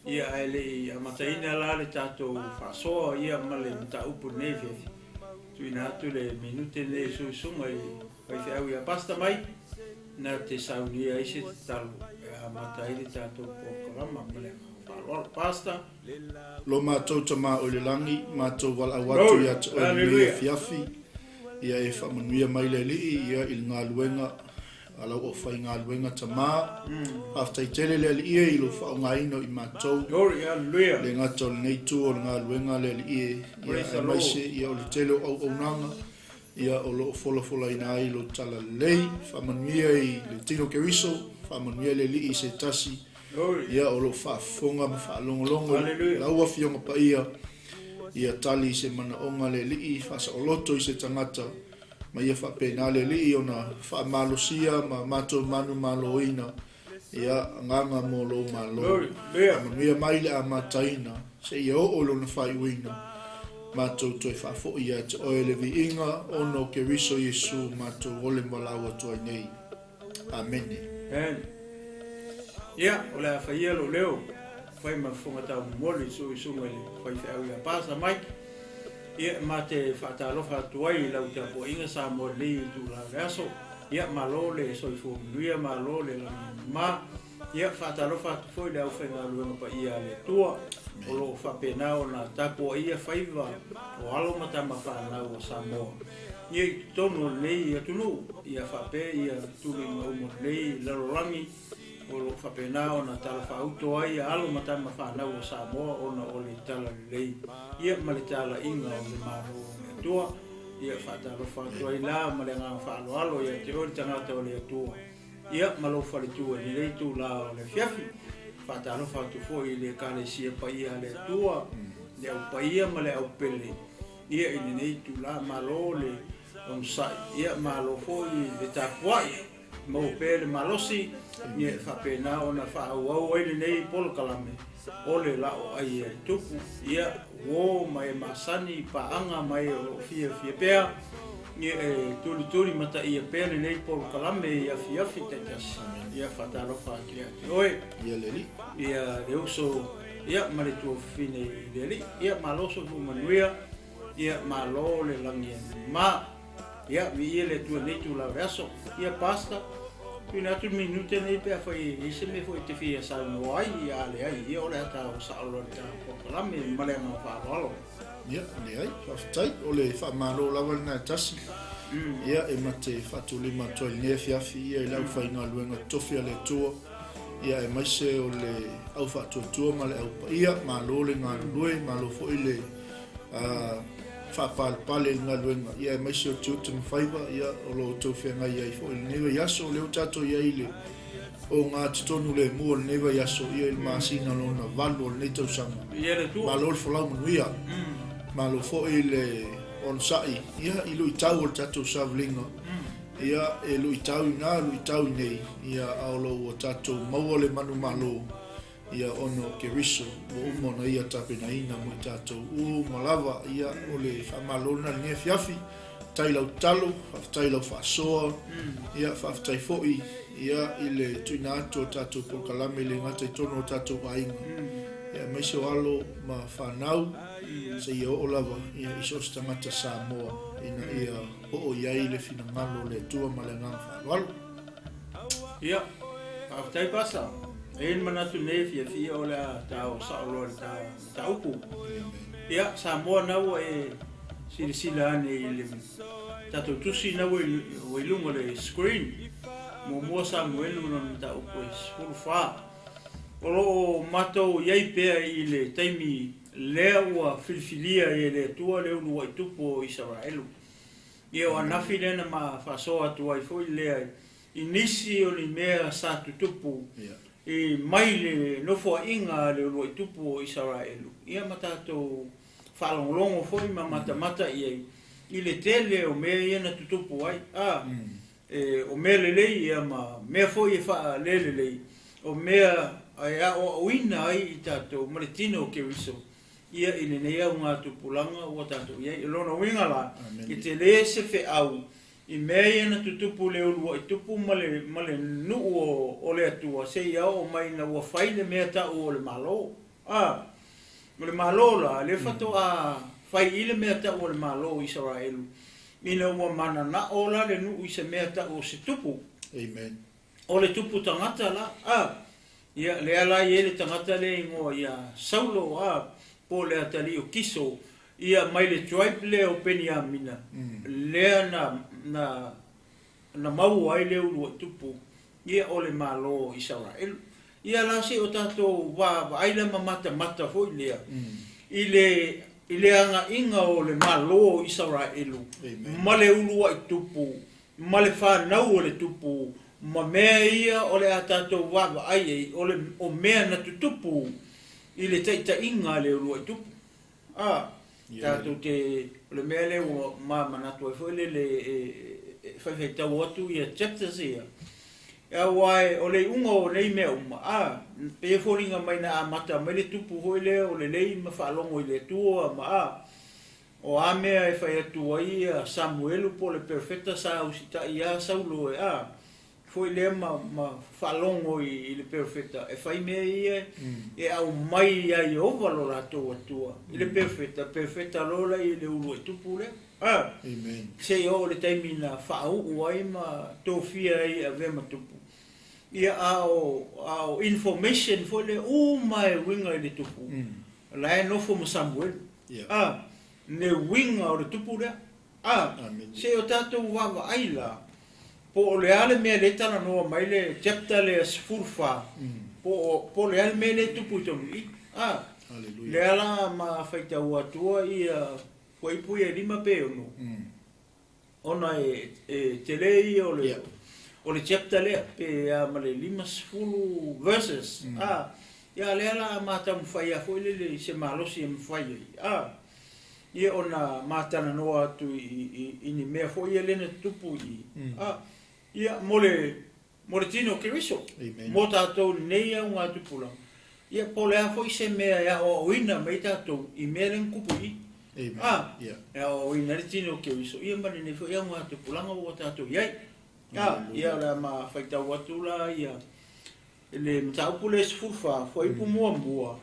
Ia, ae le i amataina la le tatou faasoa ia ma le mataupu i lenei afiafi, tuuina atu le minute lenei i susuga i faifeau ia Pastor Mike na te saunia ai se tatalo e amata ai le tatou polokalama ma le agaga faaaloalo. Pastor. Lo matou Tama o i le lagi, matou valaau atu ia te oe i lenei afiafi, ia e faamanuia mai le Alii ia i le galuega a lau aufaigaluega Tama. Faafetai tele le Alii e i lou faaaogaina o i matou, le gata o lenei itu o le galuega le Alii e, ia aemaise ia o le tele o auaunaga ia o lo o folafolaina ai lou talalelei. Faamanuia i le tino Keriso, faamanuia le Alii i se tasi ia o lo o faafofoga ma faalogologo i lau Afioga Paia, ia tali i se manaoga le Alii, faasaoloto i se tagata, ma ia faapena le Alii ona faamalosia ma matou manumaloina ia agaga mo lou Malo. Faamanuia mai le amataina seia oo i lona faaiuina, matou toe faafoi ia te oe le viiga ona o Keriso Iesu matou ole ma valaau atu ai nei. Amene. Amen. Ia, o le a faia lou leo, fai ma fofoga taumomoli i suisuga i le faifeau ia Pastor Mike. Ia, ma te faatalofa atu ai i lau tapuaiga Samoa lelei i itula o le aso. Ia, malo le soifua manuia, malo le lagi mama. Ia, faatalofa atu foi i le aufaigaluega paia a le Atua o lo o faapena ona tapuaia faiva o alo ma tama fanau a Samoa ia i totonu o lenei atunuu, ia faapea ia tuluiga uma o lenei lalolagi o lo o faapena ona talafaauto ai alo ma tama fanau a Samoa ona o le talalelei ia ma le talaiga o le Malo o le Atua. Ia faatalofa atu ai la ma le agaga faaaloalo ia te oe le tagata o le Atua, ia ma lou faletua i lenei itula o le afiafi. Faatalofa atu foi i le Ekalesia paia a le Atua, le au paia ma le au pele, ia i lenei itula. Malo le onosai, ia malo foi le tapuai, maua pea le malosi, ia e faapena ona faaauau ai lenei polokalame o le laoai a le Tupu. Ia, uo ma e masani i paaga ma e o lo o fiafia pea, ia e tulituli mataia pea lenei polokalame i afiafi taitasi. Ia faatalofa atu ia te oe. Ia le Alii. Ia le uso, ia ma le tuafafine i le Alii. Ia malo soifua manuia, ia malo le lagi e mama. Ia, viia le Atua i lenei itula o le aso. Ia, Pastor, tuuina atu le minute nei pe afai e i ai se mea foi e te fia saunoa ai, ia a leai, ia o le a ta o sao loa i le ta polokalame ma le agaga faaaloalo. Ia, leai, faafetai. O le faamalo lava lena e tasi. Ia, e mate faatulima atu ai i lenei afiafi ia i le aufaigaluega totofi a le Atua, ia aemaise o le au faatuatua ma le au paia. Malo le galulue, malo foi le faapalepale i le galuega, ia aemaise o tiute ma faiva, ia o lo o outou feagai ai foi i lenei vaiaso. O lea ua tatou i ai i le ogatotonu lemu o lenei vaiaso, ia i le masina lona 8 o lenei tausaga. Malo le folau manuia, malo foi le onosai, ia i luitau o le tatou savaliga, ia e luitau i na, luitau i nei, ia a o lo ua tatou maua le manumalo, Ia ona o Keriso ua uma ona Ia tapenaina mo i tatou uma lava. Ia o le faamalo lena i lenei afiafi. Faafetai i lau tatalo, faafetai i lau faasoa, ia faafetai foi ia i le tuuina atu o tatou polokalame e le gata i totonu o tatou aiga, ia aemaise o alo ma fanau seia oo lava ia i so o se tagata Samoa ina ia oo i ai le finagalo o le Atua ma le agaga faaaloalo. Ia, faafetai Pasa. E i ai le manatu nei e fiafia o le a ta oo sao loa i le ta mataupu. Ia, Samoa na ua e silasila ane i le tatou tusi na ua i luga o le screen. Muamua Samuelu lona mataupu e 14. O lo o matou i ai pea i le taimi lea ua filifilia ai e le Atua le uluai tupu o Isaraelu. Ia o anafi lea na ma faasoa atu ai foi lea i nisi o ni mea sa tutupu i mai le nofoaiga a le uluai tupu o Isaraelu, ia ma tatou faalogologo foi ma matamata i ai i le tele o mea ia na tutupu ai. A, e, o mea lelei ia ma mea foi e faalelelei, o mea e aoaoina ai i tatou ma le tino o Keriso ia i lenei augatupulaga ua tatou i ai. O lona uiga la, e tele se feau i mea ia na tutupu i le uluai tupu ma le, ma le nuu o, o le Atua seia oo mai ina ua fai le mea tau o le Malo. A, o le Malo la, lea faatoa fai i le mea tau o le Malo o Isaraelu, ina ua mananao la le nuu i se mea tau o se tupu. Amen. O le tupu tagata la, a, ia, lea la i ai le tagata lea e igoa ia Saulo, a, po o le atalii o Kiso, ia, mai le tribe lea o Peniamina, lea na, na, na maua ai le uluai tupu, ia, o le Malo o Isaraelu. Ia la se i o tatou vaavaai la ma matamata foi lea i le i le agaiga o le Malo o Isaraelu ma le uluai tupu ma le fanau o le tupu ma mea ia o le a tatou vaavaai ai o le o mea na tutupu i le taitaiga a le uluai tupu. A, tatou te o le mea lea ua ma manatu ai foi lele e faifaitau atu ia chapters ia. Aua o le iuga o nei mea uma, a, pei e foliga mai na amata mai le tupu foi lea o lelei ma faalogo i le Atua ma a, o a mea e fai atu ai ia Samuelu po o le perofeta sa usitai ia Saulo e a, foi lea ma ma faalogo i le perofeta e fai mea ia e aumai ia Ieova lo latou Atua i le perofeta, perofeta loa la i le uluai tupu lea. A, Amen. Seia oo i le taimi na faauu ai ma tofia ai e avea ma tupu. Ia, a o, a o information foi lea uma e uiga i le tupu, la e nofo ma Samuelu. A, le uiga o le tupu lea. A, se o tatou vaavaai la, po o le a le mea lea e talanoa mai le chapter lea 14, po o, po o le a le mea lea e tupu i totonu i i. A, lea la ma faitau atua ia fuaiupu ia e 5 pe 6, ona e tele ia o le, o le chapter lea, pe a ma le 50 verses. A, ia lea la ma taumafai lava foi lele i se malosi e mafai ai. A, ia ona ma talanoa atu i ni mea foi ia lea na tutupu i i. A, ia mo le, mo le tino o Keriso, mo tatou i lenei augatupulaga, ia po o le a foi se mea e aoaoina mai ai tatou i mea lea na tupu i i. A, e aoaoina ai le tino o Keriso, ia ma lenei foi augatupulaga ua tatou i ai. A, ia o le a ma faitau atu la ia le mataupu lea 14, fuaiupu muamua,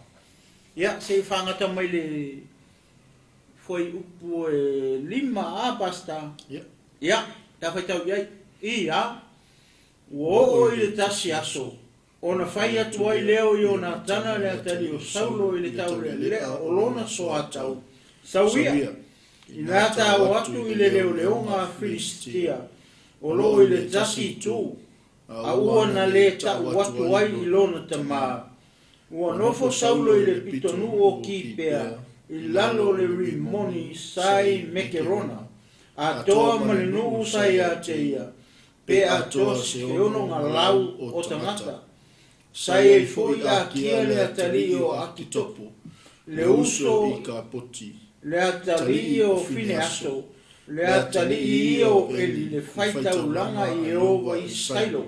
ia se i fagata mai le fuaiupu e 5 a, Pastor? Ia, ta faitau i ai. Ia, ua oo i le tasi aso, ona fai atu ai lea o Ionatana le atalii o Saulo i le taulealea o lona soatau, Sauia, ina ta o atu i le leoleoga a Filistia, o lo o i le tasi itu, a ua na lē ta'u atu ai i lona tamā. Ua nofo Saulo i le pitonuu o Kipea i lalo o le Rimoni sa i Mekerona, atoa ma le nuu sa iā te ia, pe atoa se 6 galau o tagata. Sa i ai foi Akia le atalii o Akitopo, le uso le atalii o Fineaso, le atalii ia o Eli le faitaulaga i Ieova i Sailo,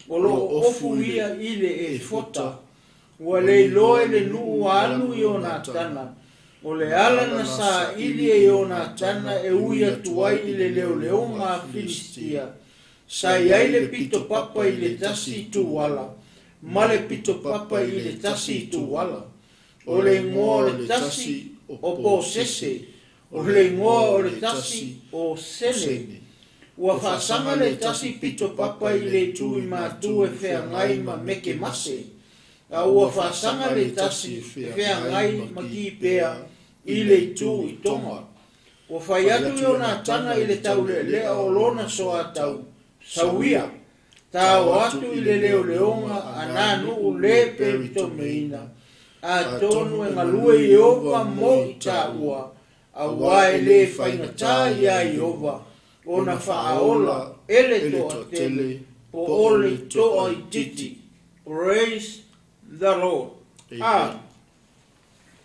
o lo o ofu ia i le efota. Ua le iloa e le nuu alu Ionatana, o le ala na saili e Ionatana e ui atu ai i le leoleoga a Filistia, sa i ai le pito papa i le tasi itu ala, ma le pito papa i le tasi itu ala. O le igoa o le tasi o Posese, o le igoa o le tasi o Sene. Ua faasaga le tasi pito papa i le itu i matu e feagai ma Mekemase, a ua faasaga le tasi e feagai ma Kipea i le itu i Toga. Ua fai atu Ionatana i le taulealea o lona soatau, Sauia, ta o atu i le leoleoga a nā nuu lē peritomeina, atonu e galue Ieova mo i tāua, auā e lē faigata iā Ieova ona faaola e le toatele po o le toaitiiti. Praise the Lord. A,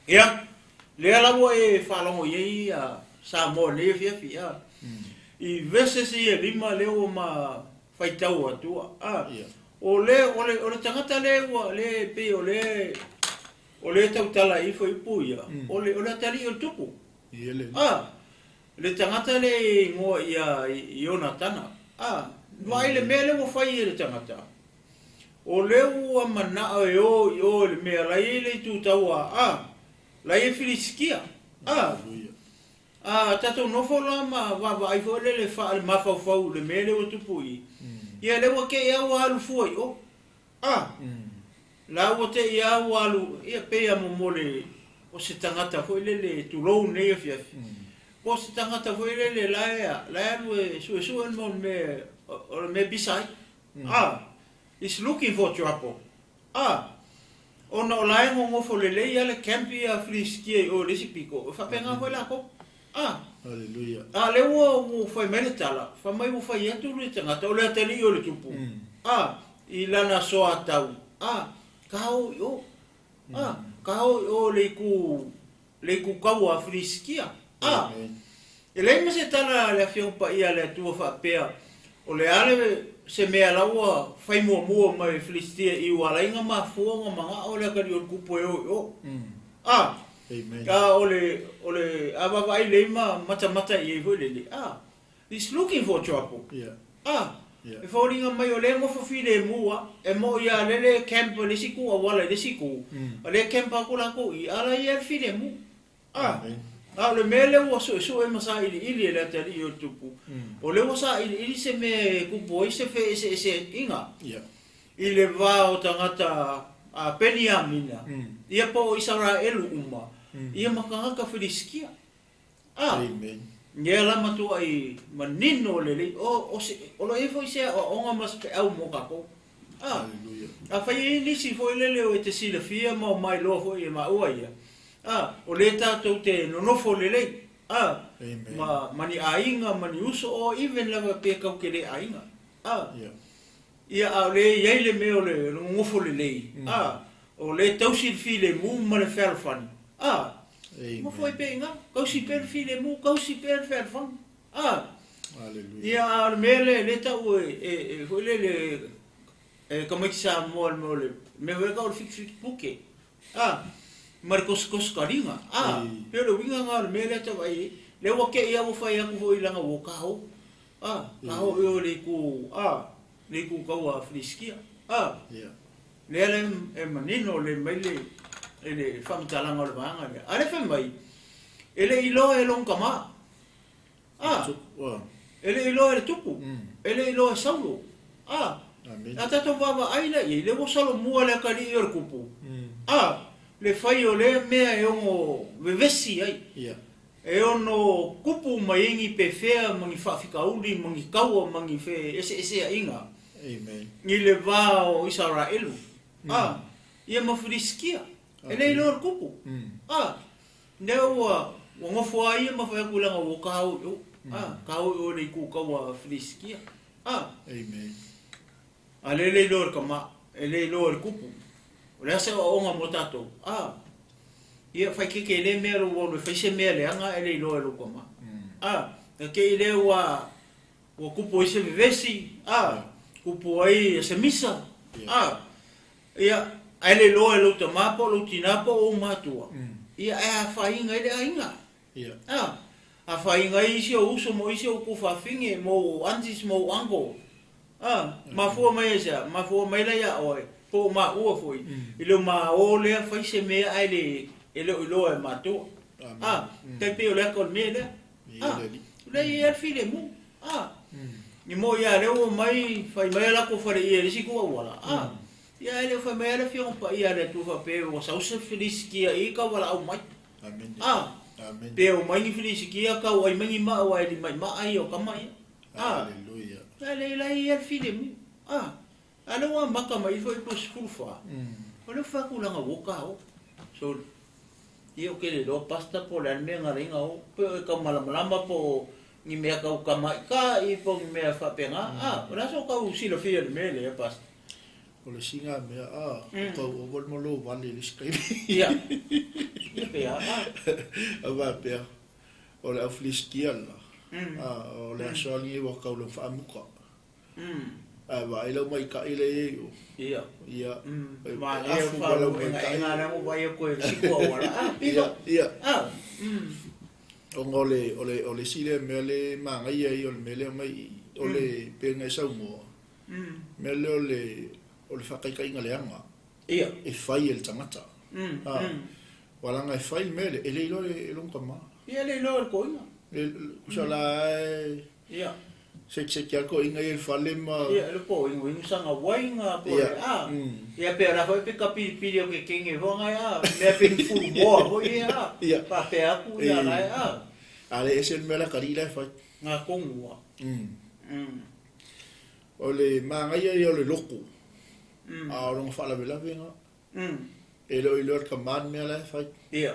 ia, lea la ua e faalogo i ai ia Samoa i lenei afiafi, a. I verses ia e 5 lea ua ma faitau atu, a. O le, o le, o le tagata lea ua, lea e pei o le, o le tautala ifo i upu ia, o le, o le atalii o le tupu. A, le tagata lea e igoa ia Ionatana. A, vaai le mea lea ua fai e le tagata. O lea ua mana'o e o i o i le mea la e i ai le itu taua a, la e i ai Filisitia. A, a tatou nofo la ma vaavaai foi lele faale-mafaufau i le mea lea ua tupu i i, ia lea ua te i lava ua alu fua i o. A, la ua te i lava ua alu, ia pei lava mo le, o se tagata foi lele, tulou lenei afiafi, po o se tagata foi lele la e, la e alu e suesue le mau mea, o le mea pisa ai. A, is looking for trouble. A, ona o la e gogofo lelei lava le camp ia Filisitia i o i le isi pito, e faapena foi latou. A, Hallelujah. a lea ua ua fai mai le tala, fai mai ua fai atu le tagata, o le atalii o le tupu. A, i lana soatau, a, ka o i o. A, ka o i o le itu, le itu kaua a Filisitia. A, Amen. e leai ma se tala a le Afioga Paia a le Atua faapea, o le a le se mea la ua fai muamua mai e Filisitia i ua ala ai ona mafua ona mana'o le atalii o le tupu e o i o. A, Amen. a o le, o le, a vaavaai lelei ma matamata i ai foi lele, a, he's looking for trouble. A, e foliga mai o lea e nofo filemu lava, e mo'i lava lele e camp i le isi itu auala i le isi itu, o lea e camp atu latou i i, a la e i ai lava le filemu. A, a o le mea lea ua suesue ma sailiili e le atalii o le tupu, o lea ua sailiili se mea e tupu ai se feeseeseaiga i le va o tagata a Peniamina, ia po o Isaraelu uma, ia ma tagata Filisitia. A, ia la matuai manino lelei, o, o, se, o lo o i ai foi se aoaoga ma se feau mo tatou. A, afai e i ai nisi foi lele o e te silafia ma o mailoa foi e maua ia, a, o lea tatou te nonofo lelei, a, ma, ma ni aiga, ma ni uso, o even lava pe tau te le aiga, a, ia, a o lea e i ai le mea o le nonofo lelei, a, o lea e tausi le filemu ma le fealofani, a, nofo ai pea i ina, tausi pea le filemu, tausi pea le fealofani. A, ia, a o le mea lea, lea e tau e, e, e foi lele, e tamaiti Samoa le mea o le mea foi lea e tau o le fitifiti puke, a, ma le tositosi taliga, a, pei o le uiga lena o le mea lea e tau vaai ai, lea ua te i lava ua fai atu foi leaga ua kao, a, kao i o le itu, a, le itu taua a Filisitia, a, lea la e manino lelei mai le, le faamatalaga o le vaega lea. A lea fai mai, e le i iloa e lona tama. A, e le i iloa e le tupu, e le i iloa e Saulo. A, a tatou vaavaai la i ai, lea ua solomua le atalii o le tupu. A, le fai o lea mea e ono vevesi ai, e ono tupu mai ai ni pefea ma ni faafitauli ma ni taua ma ni feeseeseaiga i le va o Isaraelu, a, ia ma Filisitia. E le iloa e le tupu. A, Lea ua ua nofo a ia ma fai atu leaga ua kao i o, a, kao i o i le itu kaua Filisitia. A. Amen. A lea e le iloa e le tama, e le iloa e le kupu. O le a se aoaoga mo tatou? A. Ia fai keke lea mea lou alu e fai se mea leaga e le iloa e lou tama. A. Na te i lea ua ua kupu ai se vevesi, a, kupu ai se misa, a. Ia, ae le iloa e lou tama po o lou tina po o ou matua, ia, ae afaina ai le aiga. A, afaina ai isi ou uso mo isi ou tuafafine, mo ou aunties mo ou uncle. A, mafua mai aisea? Mafua mai la ia oe, po o maua foi, i le ma o lea fai se mea ae le, e le o iloa e matua. A, tai pei o le ata o le mea lea. A, lea e i ai le filemu. A, i moe ia lea ua omai fai mai a latou faleia i le isi itu auala. A, ia e le o fai mai a le Afioga Paia a le Atua faapea ua sau se Filisitia i ka valaau mai. A, pe omai ni Filisitia tau ai mai ni maa aua e limaimaa ia o tama ia. A, a le la e i ai le filemu. A, a lea ua amata mai foi i le 14, o lea ua fai atu leaga ua ta o. Sorry. Ia ou te le iloa pastor po o le a le mea na ala ai ona o, pe o e tau malamalama po o ni mea tau tamaitai po o ni mea faapena, a, o le a sou tau silafia i le mea lea pastor? O le isi na mea, a, o tau ova le malo vale i le isi taimi. Ia, ia pe a, a. A faapea, o le au Filisitia la, a, o le aso lava lenei ua tau le faamuta. Ae vaai lau maita'i lea i ai o. Ia. Ia. Manaia le faaluaegaega lea ua vaai atu e le isi auala. Ah, pito. Ia. Ah. Ona o le, o le, o le isi lea mea le manaia ia o le mea lea mai i, o le pei ona e saunoa, mea lea o le, o le faataitaiga leaga Ia. e fai e le tagata. Mm. Ah. Mm. Ua laga e fai le mea lea, e le iloa e lona tama. Ia le iloa e le toeaina. Le usa la e Ia. sekiseki lava le toeaina ia i le fale ma Ia le toeaina inu saga uaiga po o le Ia. a. Mm. Ia pe o le a foi pe kapilipili o ke kenge foi ngai a. Mea pe ni fulumoa foi ia a. Ia. Faapea atu ia E. la e a. A le ese le mea la kalii la e fai. Ngā kongu a. Mm. Mm. O le magaia ia o le loko. Mm. A o lona faalavelavega. Mm. E le o iloa le tama le mea la e fai. Ia.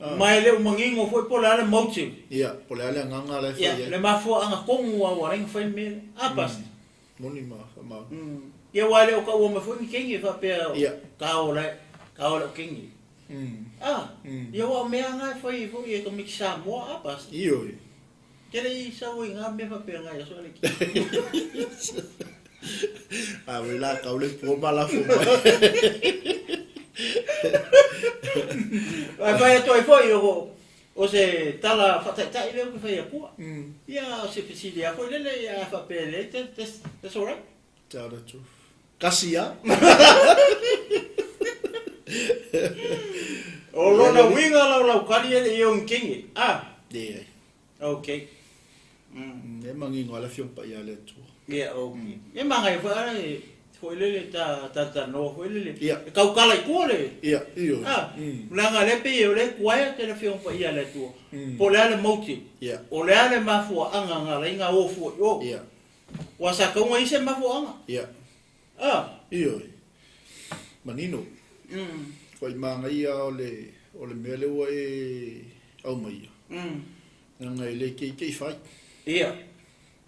Ah. Ma e le o mangingo foi po o le a le motive. Ia, po o le a le agaga la e fai Ia, ai. le mafuaaga tonu a ua ala ai ona fai le mea lea. A pastor. Moni ma faamaoni. Mm. Ia aua e le o taua mai foi ni kenge faapea Ia. ka ola ka ola o kenge. Mm. Ah, Mm. ia aua o mea nga e fai foi e ka miki Samoa a pastor. Ioe. Ke le i sau i ngā mea faapea ngai aso le ki. A we la kau le pua ma lafo mai. Ai fai atu ai foi o o se tala faataitai lea ou te fai atua. Mm. Ia o se fesili a foi lele ia faapea lelei that's, that's all right. Tell the truth. Kasi a. O lona uiga laulaukali e le i o ni kenge. Ah, Yeah. okay. Mm. E mangingo a le afioga paia a le Atua. Ia, okay. E magai foi ara e foi lele ta ta ta no foi lele. Ia. E kaukala i tua le. Ia, ioe. Ah, Mm. leaga lea pei o le kuaea te le afioga paia a le Atua. Mm. Po o le a le motive. Ia. O le a le mafuaaga nga lai nga o fua i o. Ia. Ua sa kauga i se mafuaaga. Ia. Ah. Ioe. Manino. Mm. Foi magaia o le o le mea lea ua e aumaia. Mm. Leaga e le keikei fai. Ia.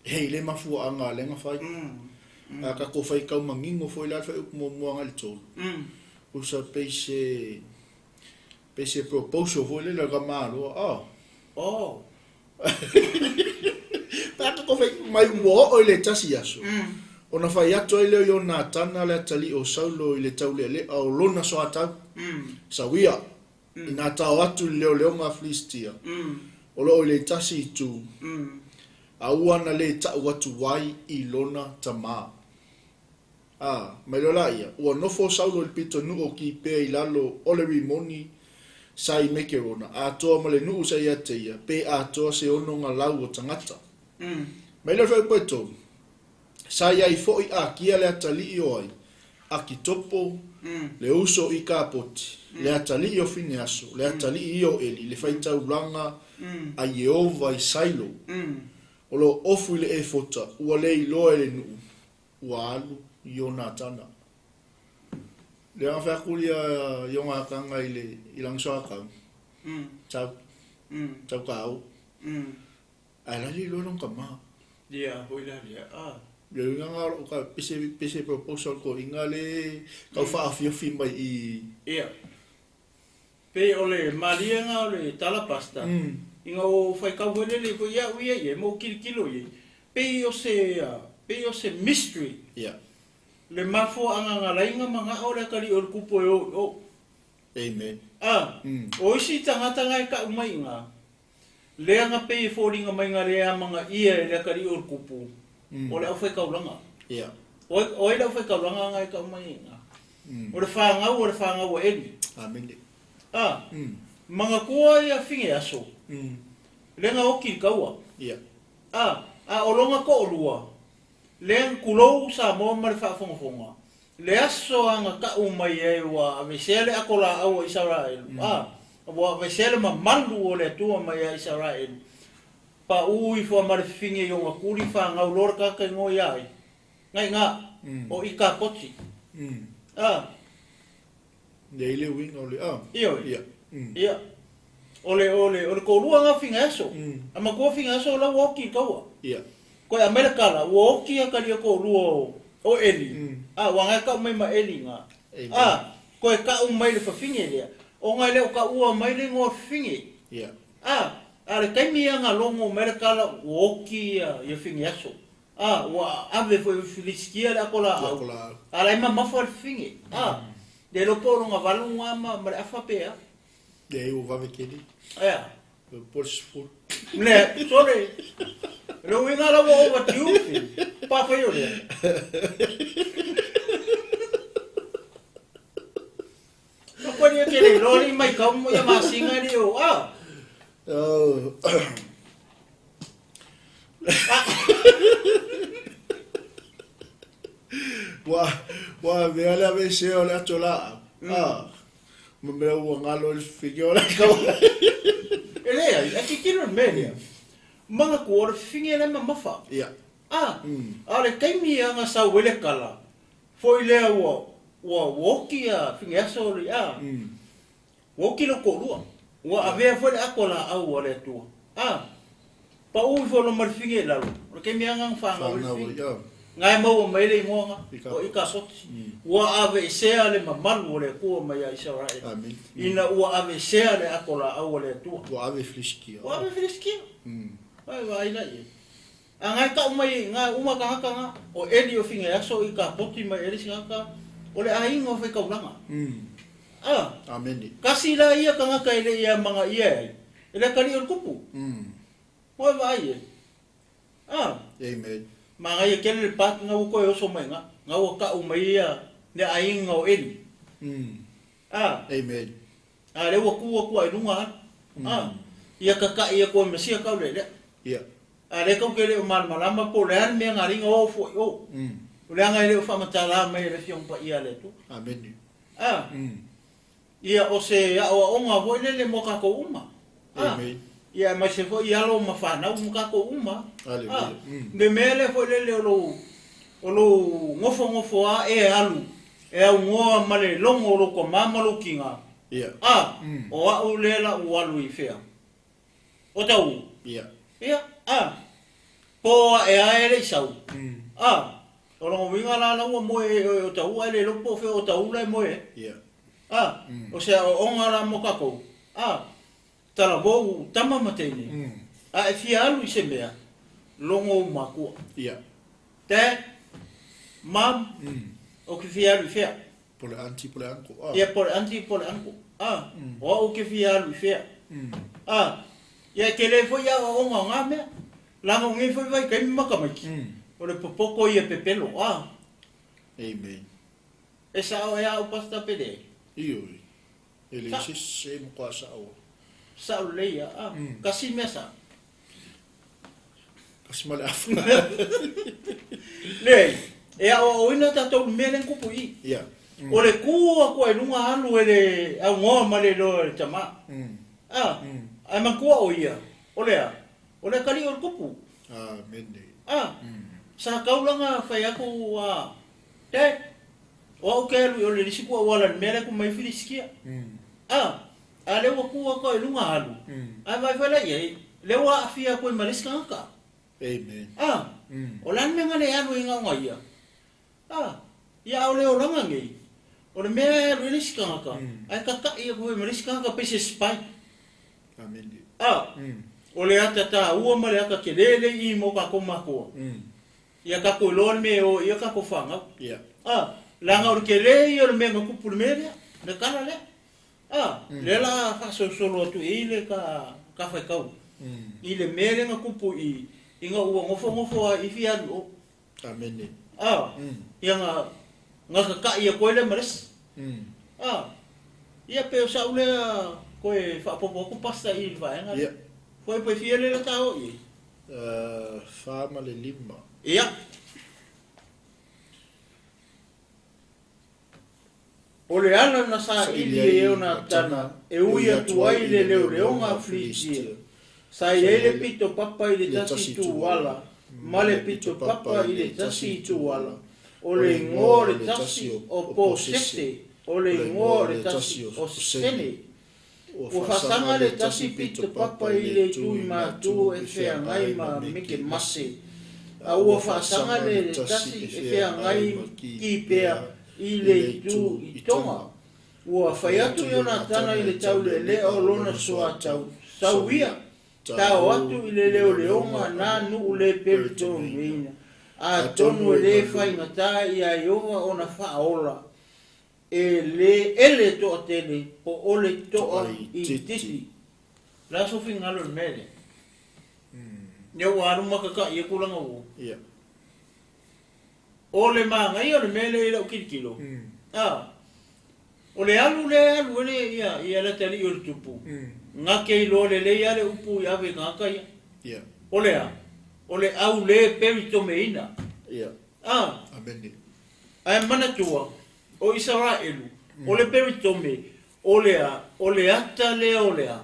E i le mafuaaga a lega fai. Mm. A tatou fai kaumagigo foi la le faaiupu muamua agai le tolu. Mm. Usa pei se pei se proposal foi lele a le kamāloa. Ah. Oh. Pe a tatou fai mai ua oo i le tasi aso. Mm. Ona fai atu ai lea o Ionatana le atalii o Saulo i le taulealea o lona soatau. Mm. Sauia. Mm. Ina tao atu i le leoleoga a Filistia. Mm. O loo i le tasi itu. Mm. A ua na lē taʻu atu ai i lona tamā. A, mai loa laia, ua nofo Saulo i le pitonuu o Kipea i lalo o le Rimoni sa i Mekerona, atoa ma le nuu sa ia te ia, pe atoa se ono galau o tagata. Mm. Mai lea le fuaiupu e tolu, sa i ai foʻi Akia le atalii o ai, Akitopo, Mm. le uso i Kapoti, le atalii o Fineaso, le atalii i o Eli, le faitaulaga Mm. a Ieova i Sailo, Mm. o loo ofu i le efota, ua le iloa e le nuu, ua alu i Ionatana. Le aga fai atu ia i ona akaga i le i lana soakau, Mm. tau, Mm. tau kaao. Mm. Ae la le iloa lona tamā. Ia, foi la lea. Ah. Le uiga o loo ka pese pese proposal toeaina le tau faafiofi mai i Ia. Pe o le maliega o le tala pasta. Mm. Inga o whaikau foi lele foi ia uia ia, mo kilikilo ia. Pe o se, ah, pe o se mystery. Ia. Le mafuaaga nga lainga ma nga o le akali o le kupu e o o. Amen. Ah, Mm. o isi tagata nga e kau mai nga. Lea nga pe e fōringa mai nga lea manga ia e le akali o le kupu. Mm. O le au whaikaulanga. Ia. O, o e le au whaikaulanga nga e kau mai nga. Mm. O le whāngau, o le whāngau a Eli. Amen. Ah, Mm. manga kua ia finge aso. Mm. Lenga oki i kaua. Ia. Ah, a o longa ko o lua. Lea kulou sa moa ma le faafogafoga. Le aso aga taʻu mai ai ua avesea le ako laau a Isaraelu. Ah, ua avesea le mamalu o le Atua mai ia Isaraelu. Paʻū ifo ma le fifigi i oga kuli fagau loa le tagata igoa ia ai. Gai gā, Mm. o i kapoti. Mm. Ah, Le i le uiga o le ah. ioe. Ia. Mm. Ia. O le o le o le koʻolua ga figa aso. Mm. A matua figa aso la ua oki i kaua. Ia. Koe aumai le kala, ua oki akalia koʻolua o o Eli. Mm. A ua gae kaʻu mai ma Eli ga. Amen. A koe kaʻu mai le fafine lea. O gai le o kaʻua mai le igoa fafine. Ia. A a le taimi ia logo mai le kala ua oki ia ia fige aso. A ua ave foi Filisitia le ako Ia laau. ko laau. A la e mamafa le fafine. A le iloa po o loga valu ga ma ma le afa pea. Ia e ua vave kele. Ea. Po le sefulu. Le, sole. Le uiga la ua overdue. Pa fai o lea. malie ke le loli mai kau mo ia masinga li o a. Oh. Ua ua mea le ave se o le ato la. Ah. Ma mea ua ngalo le fifigi o le kau. E le ai, a titilo le mea lea. Manga ku o le fifigi le mamafa. Ia. A, a le taimi anga sau ele kala. Foi lea ua ua oki a fingeaso le a. Ua oki lo kolua. Ua avea foi le ako la au o le atua. A. Pa ui fo lo marfinge lalo. O le taimi anga whanga o le Whanau, fifigi. ia. Ngai maua mai le ingoa Ika o ika soti. Ua ave isea le mamalu o le atua mai a Israel. Amen. Ina ua ave isea le ako la au o le atua. Ua ave Filistia. Ua ave Filistia. Ai vai la ia. A ngai kau mai ngai uma ka haka nga o eli o finge aso i ka poti mai eli singaka o le ainga o whai kaulanga. A, Amen. kasi la ia ka ngaka ele ia manga ia ai. Ele kali o le kupu. Ua vai e. A, Amen. manga ia kele le pat nga uko e oso mai nga. Nga ua ka mai ia le ainga o eli. A, Amen. a le ua kua kua i lunga alu. A, ia kaka ia koe masia kau le lea. Ia. A le kau ke le o malamalama po le ale mea ngā ringa o fo i o. O le anga i le o whamatala mai le fiong pa ia le tu. Amen. A, ia o se a o onga voi le le mo kako uma. A, Amen. ia mai se foi alo ma whanau mo kako uma. Hallelujah. A, me mea le foi le le o lo ngofo ngofo a e alu. E au ngoa ma le longo o lo kwa mama lo kinga. Ia. A, o au le la u alu i whea. O tau. Ia. Ia, a, po a e a ele i sau. A, o longo winga la la ua moe e o tau a le lopo fe o tau la e moe. Ia. A, o sea o onga la mo kako. A, tala vou tama mateine. A e fia alu i se mea, longo u makua. Ia. Dad, mom, o ki fia alu i fea. Po le auntie, po le uncle. Ah. Ia po le auntie, po le uncle. A, o au ki fia alu i fea. A, ia ke le foi ia o onga o ngā mea. Langa o ngai foi vai kai maka maiki. O le popoko ia pepelo. A, Amen. e sao e au pasta pele. Io. E le se se mo kwa sa o. Sao le ia. A, kasi mea sa. Kasi ma le afu. Le, e au o ina tātou mea le kupu i. Ia. O le kua kua e lunga alu e le au ngoa ma le loa le tama. A, ai mankua o ia. O lea, o le kali o le kupu. Amen. A, sa kaulanga whai aku a, te, o au ke alu i o le risi kua wala ni mea le ku mai Filistia. A, a le ua kua koe lunga alu. A vai vai la ia, le ua awhia koe mariska ngaka. Amen. A, o lan mea ngale alu i ngā ia. A, ia au le o langa ngei. O le mea alu i risi ngaka. Ai kaka ia koe mariska ngaka pese spy. Amen. A, o le ata tā ua ma le aka ke lele i mo ka ko makoa. Ia ka ko loa me o ia ka ko whangau. Ia. A, langa o le ke le i o le mea ngakupu le mea lea, le kala lea. A, le la whasosolo atu i le ka whaikau. I le mea le ngakupu i ngā ua ngofo ngofo a i fi alu o. Amen. A, ia ngā kaka ia koe le mares. A, ia pe o sa ulea koe whaapopo aku pasta i le vaenga. Ia. Koe pe fia le la tau i. Wha ma le lima. Ia. O le ala na sa ili e ona tana, e ui atu ai le leoleonga a Filistia. Sa i le pito papa i le tasi tuala, ma le pito papa i le tasi tuala. O le ingoa o le tasi o Posese, o le ingoa o le tasi o Sene. Ua whasanga le tasi pito papa i le tui mātu e whea ngai ma meke mase. A ua whasanga le tasi e whea ngai ki pea i le itu i tonga. Ua whai atu i ona tana i le taule lea o lona soa tau. Sauia, tau atu i le leo leonga nā nuu le pelitonuina. A tonu e le whai ngata i a ioga ona whaola. E le ele toa tele, po ole toa i titi. La sofi ngalo le mele. Ia ua alu makaka ia kulanga ua. Ia. O le maanga ia o le mele i lau kilikilo. A, O le alu lea e alu ai le ia ia le atalii o le tupu, gake iloa lelei lava le upu i ave i tagata ia. Ia. O le a? O le au le peritomeina. Ia. A. Amene. Ae manatua, o Isaraelu, o le peritome, o le a? O le ata lea o le a?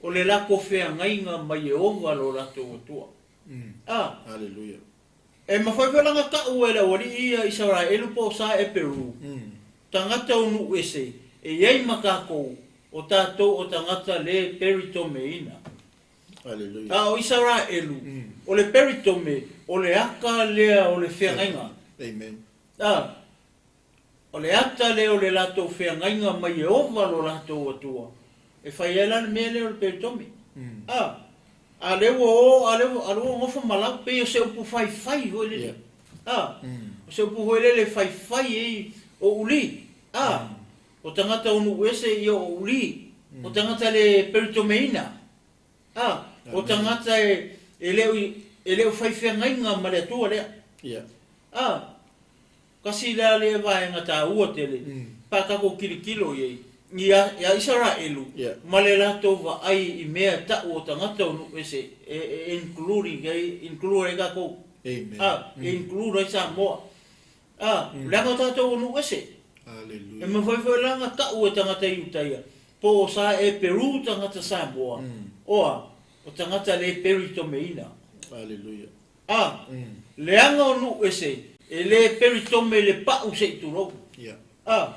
O le latou feagaiga ma Ieova lo latou Atua. A. Aleluia. E mafai foi la ona tau e le aualii ia Isaraelu po o sa Eperu, tagata o nuu ese, e i ai ma tatou, o tatou o tagata le peritomeina. Aleluia. A o Isaraelu, o le peritome, o le ata lea o le feagaiga. Amen. A, o le ata lea o le latou feagaiga ma Ieova lo latou Atua, e fai ai la le mea lea o le peritome. A, a lea ua o, a lea ua, a lea ua nofo ma lau, pei o se upu faifai foi lele. Yeah. A, o se upu foi lele e faifai ai o uli. A, o tagata o nuu ese ia o uli, o tagata le peritomeina. A, o tagata e, e le o, e le o fai feagaiga ma le Atua lea. Yeah. A, kasi lea lea vaega taua tele, pe a tatou tilotilo i ai, ia, ia Isaraelu Yeah. ma le latou vaai i mea e tau o tagata o nuu ese, e, e including ai, include ai tatou. Amen. A, e include ai Samoa. A, leaga o tatou o nuu ese. E Aleluia. mafai foi la ona tau e tagata i uta ia, po o sa e Peru tagata Samoa, oa, o tagata le peritomeina. Aleluia. A, leaga o nuu ese, e le peritome i le pau se i tulou. Yeah. A,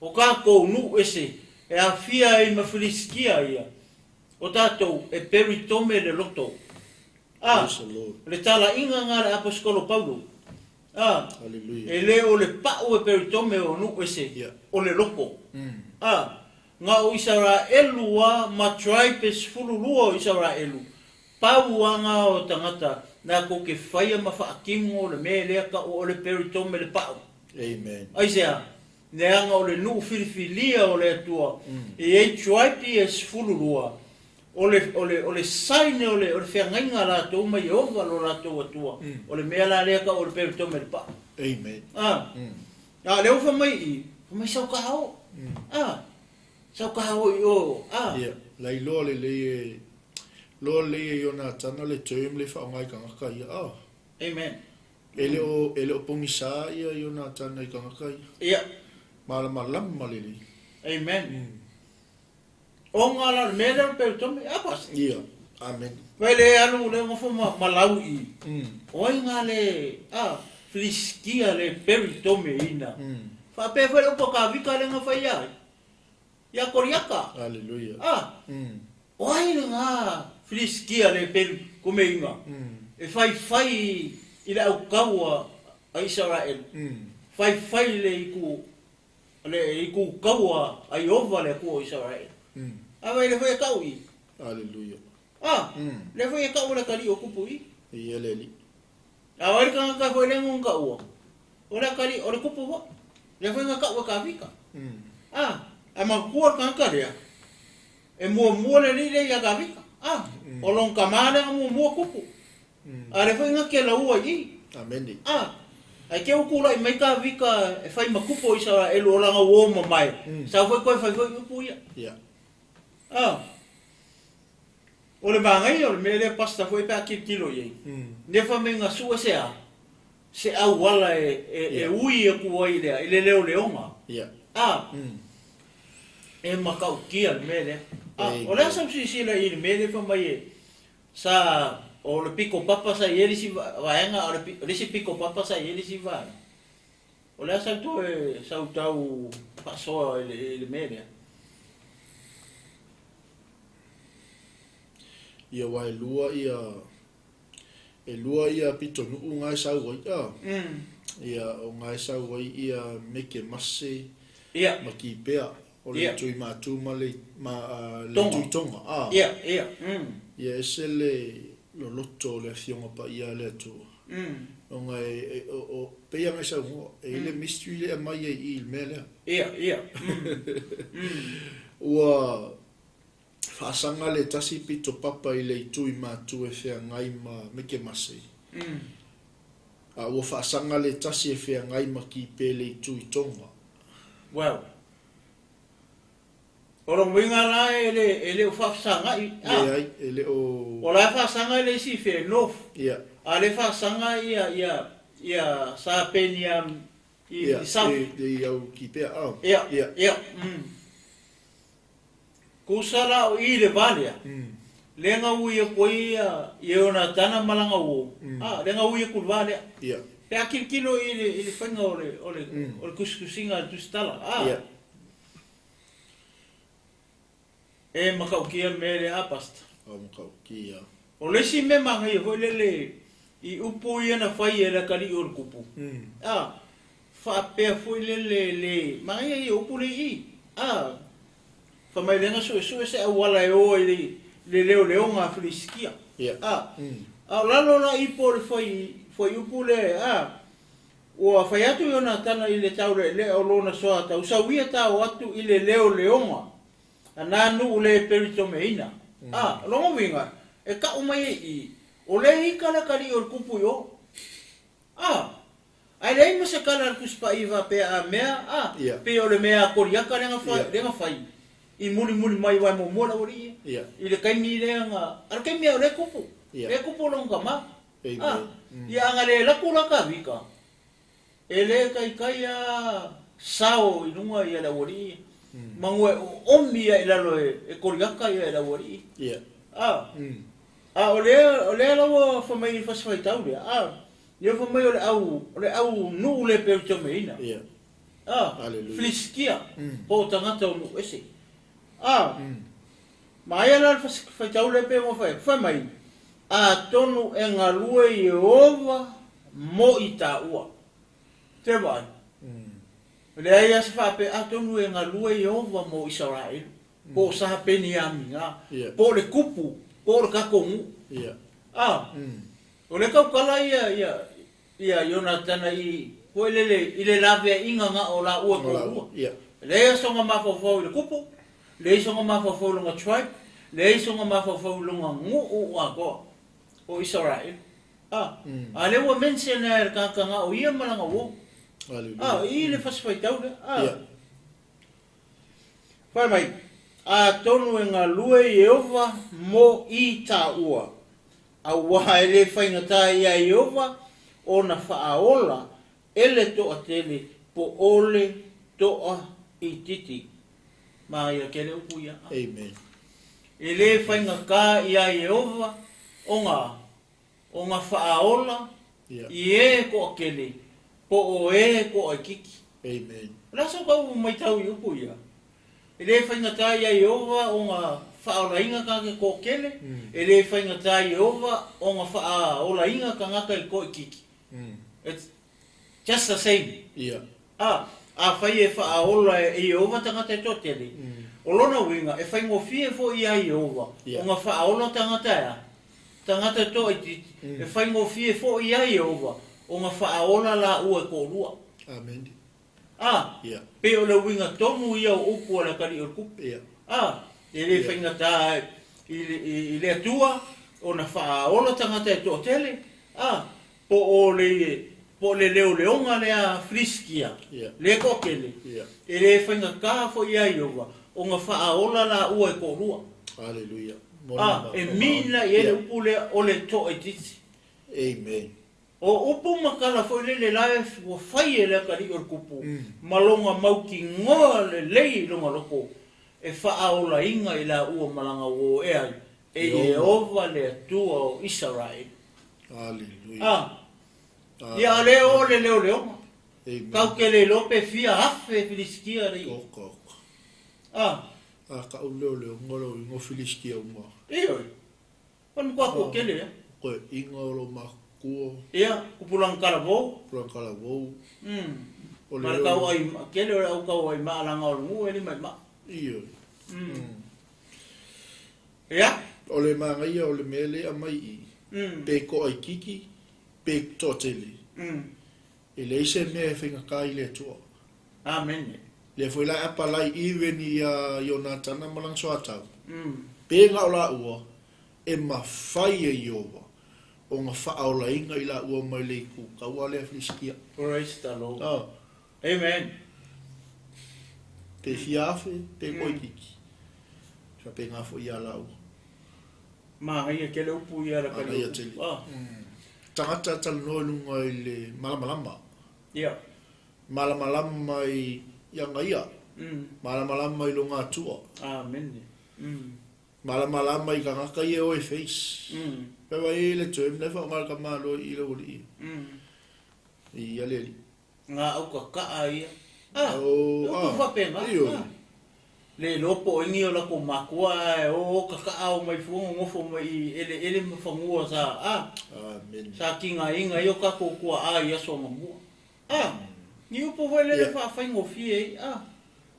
o tatou nuu ese, e aafia ai ma Filisitia ia, o tatou e peritome le loto. A, Praise the Lord. le talaiga na a le Aposetolo Paulo. A, Aleluia. e le o le pau e peritome o nuu ese, Yeah. o le loto. A, na o Isaraelu lava ma tribe e 12 o Isaraelu, pau lava na o tagata na kou te faia ma faatino le mea lea tau o le peritome le pau. Amen. Aisea? Leaga o le nuu filifilia o le Atua, e i ai tribe ia e 12, o le, o le, o le sign o le, o le feagaiga a latou ma Ieova lo latou Atua, o le mea la lea tau o le peritome le pau. Amen. A, a lea ua fai mai i i, fai mai sau kahao. A, sau kahao i o, a. Ia, la iloa lelei e, loa lelei e Ionatana le term le faaaoga i tagata ia. Oh. Amen. E le o, e le o pogisa ia Ionatana i tagata ia. Ia. Malamalama lelei. Amen. Ona la o le mea lea o le peritome, a pasi. Ia. Amen. Vai le alu le nofo ma, ma lau i. O ai ngā le, a, Filisitia le peritomeina. Faapea foi le upu a Kavika le nga fai ai. Ia Koriata. Aleluia. A, o ai le ngā Filisitia le peritomeina. E faifai i le aukaua a Isaraelu. Faifai le itu, le itu kaua a Ieova le Atua o Isaraelu. A vai le foi e tau i. Aleluia. A, le foi e tau le atalii o kupu i. Ia le alii. A o ai le tagata foi le nga taua, o le atalii, o le kupu foi. Le foi nga tau e Kavika. A, ae manatua le tagata lea, e muamua le alii lea ia Kavika. A, o lona tama lea na muamua kupu. A le foi nga kelaua i i. Amene. A, ae te u tulai mai Kavika e fai ma kupu o Isaraelu o lana uo mamae, sa foi toe fai foi upu ia. Ia. A, o le manaia o le mea lea pastor foi pe a tilotilo i ai, nefa mai nga sue se a, se auala e, e, e ui atu ai lea i le leoleoga. Ia. A, e matautia le mea lea. A, o le a sau silasila i le mea lea fai mai e, sa, o le piko papa sa i ai le isi vaega, a o le isi piko papa sa i ai le isi vaega. O le a sau toe sau tau faasoa i le mea lea. Ia aua e lua ia, e lua ia pitonuu nga e sau ai, a. Ia, o nga e sau ai ia Mekemase Ia. ma Kipea, o le Ia. itu i Matu ma le, ma, le Tonga. itu i Tonga, a. Ia, ia. Ia ese le loloto o le afioga paia a le Atua. Ona e, e, o, o, pei lava ona e saunoa, e i ai le mystery lea e aumai ai i i le mea lea. Ia, ia. Ua faasaga le tasi pito papa i le itu i Matu e feagai ma Mekemase. A ua faasaga le tasi e feagai ma Kipe le itu i Tonga. Well. O lona uiga la e le e le o faafesagai a. Leai, e le o. O la e faasaga le isi fe North. Ia. A le faasaga ia ia ia Sa Penia i Ia, South. I au kipea a. Ia. Ia. Ia. Kusa la o i le va lea. Lea na ui aku ai ia Ionatana ma lana uo. A, lea na ui aku i le va lea. Ia. Pe a tilotilo i le i le faiga o le o le o le tusitusiga a le Tusitala, a. Ia. E matautia le mea lea a Pastor. O matautia. O le isi mea manaia foi lele i upu ia na fai e le atalii o le tupu, a, faapea foi lele le manaia ia o upu lea i i, a, fai mai lea na suesue se auala e o ai i le leoleoga a Filistia, a, a o lalo la ipo o le fai, fuaiupu lea, a, Ua fai atu Ionatana i le taule'ele'e o lona soatau, Sauia tao atu i le leoleoga a nā nu'u le peritomeina. A, o lona uiga, e ka'u mai ai i, o le ika le atalii o le kupu i o. A, ae leai ma se tala a le Tusi Paia faapea a mea, a, pei o le mea a Koliata lea na fai, lea na fai i mulimuli mai aua e muamua le aualii ia, i le taimi lea na, a o le taimi lava o lea e tupu, lea e tupu lona tama. A, ia ana le laku la Tavita, e le taitai a sao i luga ia le aualii ia, manu e oomi ia i lalo e Koliata ia le aualii. A, a o lea, o lea la ua fai mai i le fasi faitau lea, a, lea ua fai mai o le au, o le au nuu le peritomeina. A, Filisitia, po o tagata o nuu ese. A, ma aia la le fasi faitau lea pei ona fai atu, fai mai, Atonu e galue Ieova mo i taua. Te vaai. Leai lava se faapea, atonu e galue Ieova mo Isaraelu, po o Saha Peniamina, po o le tupu, po o le tatou nuu. A, o lea tautala ia, ia, ia Ionatana i, foi lele, i le laveaiga na o laua e toalua. Leai sona mafaufau i le tupu, leai sona mafaufau i lona tribe, leai sona mafaufau i lona nuu atoa o Isaraelu. A, a lea ua mention lava e le tagata na o ia ma lana uo. A, i le fasi faitau lea. A. Fai mai, Atonu e galue Ieova mo i taua, auā e le faigata iā Ieova ona faaola e le toatele po o le toa itiiti. Manaia tele upu ia. Amen. E le faigata iā Ieova ona ona faaola i e toatele po o e toaitiiti. Amen. O le a sau tau maitau i upu ia? E le faigata iā Ieova ona faaolaina tagata toatele, e le faigata Ieova ona faaolaina tagata i toaitiiti. It's just the same. A, afai e faaola e Ieova tagata e toatele, o lona uiga e faigofie foi iā Ieova ona faaola tagata e a? Tagata e toaitiiti, e faigofie foi iā Ieova ona faaola laua e toalua. Amen. A, pei o le uiga tonu ia o upu a le atalii o le tupu. A, e le faigata i le Atua ona faaola tagata e toatele, a, po o le po o le leoleoga lea Filistia, le toatele, e le faigata foi iā Ieova ona faaola laua e toalua. Hallelujah. A, e mina i ai le upu lea o le toaitiiti. Amen. O upu ma tala foi lele la ua fai e le atalii o le tupu ma lona mautinoa lelei i lona loto e faaolaina i laua ma lana uo e ai e Ieova le Atua o Isaraelu. Hallelujah. A, ia a le o le leoleoga. Kau te le iloa pe fia afe Filisitia le. Oka, oka. A. A kau leoleoga lo ingo Filisitia uma. Ioe. O le matua toatele ea. Koe inga o lo makua. Ia, kupulaga talavou. Kupulaga talavou. Mm. O le Ma le tau ai, tele o le au tau ai maalaga o le nuu e lima i maa. Ioe. Mm. Ia. O le manaia o le mea lea aumai i i, pe toaitiiti, pe toatele. Mm. E leai se mea e faigata i le Atua. Amene. Lea foi la e apalai even ia Ionatana ma lana soatau, Mm. pe na o laua e mafai e Ieova ona faaolaina i laua mai le itu taua lea Filisitia. Praise the Lord. Ah. Amen. Pe fia afe, pe toaitiiti. Faapena foi ia laua. Manaia tele upu ia le Manaia tele. Tagata talanoa i luga i le malamalama. Ia. Malamalama i aga ia. Malamalama i lona Atua. Amene. Malamalama i tagata ia e o e face. Pe vai e i le term la e faaaoga e le tamaloa i i le aualii. I ia le alii. Ngā au kaka'a ia. A, e upu faapena. A, le iloa po o ingi o latou makua ae o o kaka'a o mai fua nonofo mai i eleele ma fanua sa, a, sa tigaina ai o tatou tua'a i aso anamua. A, ni upu foi lele faafaigofie ai, a,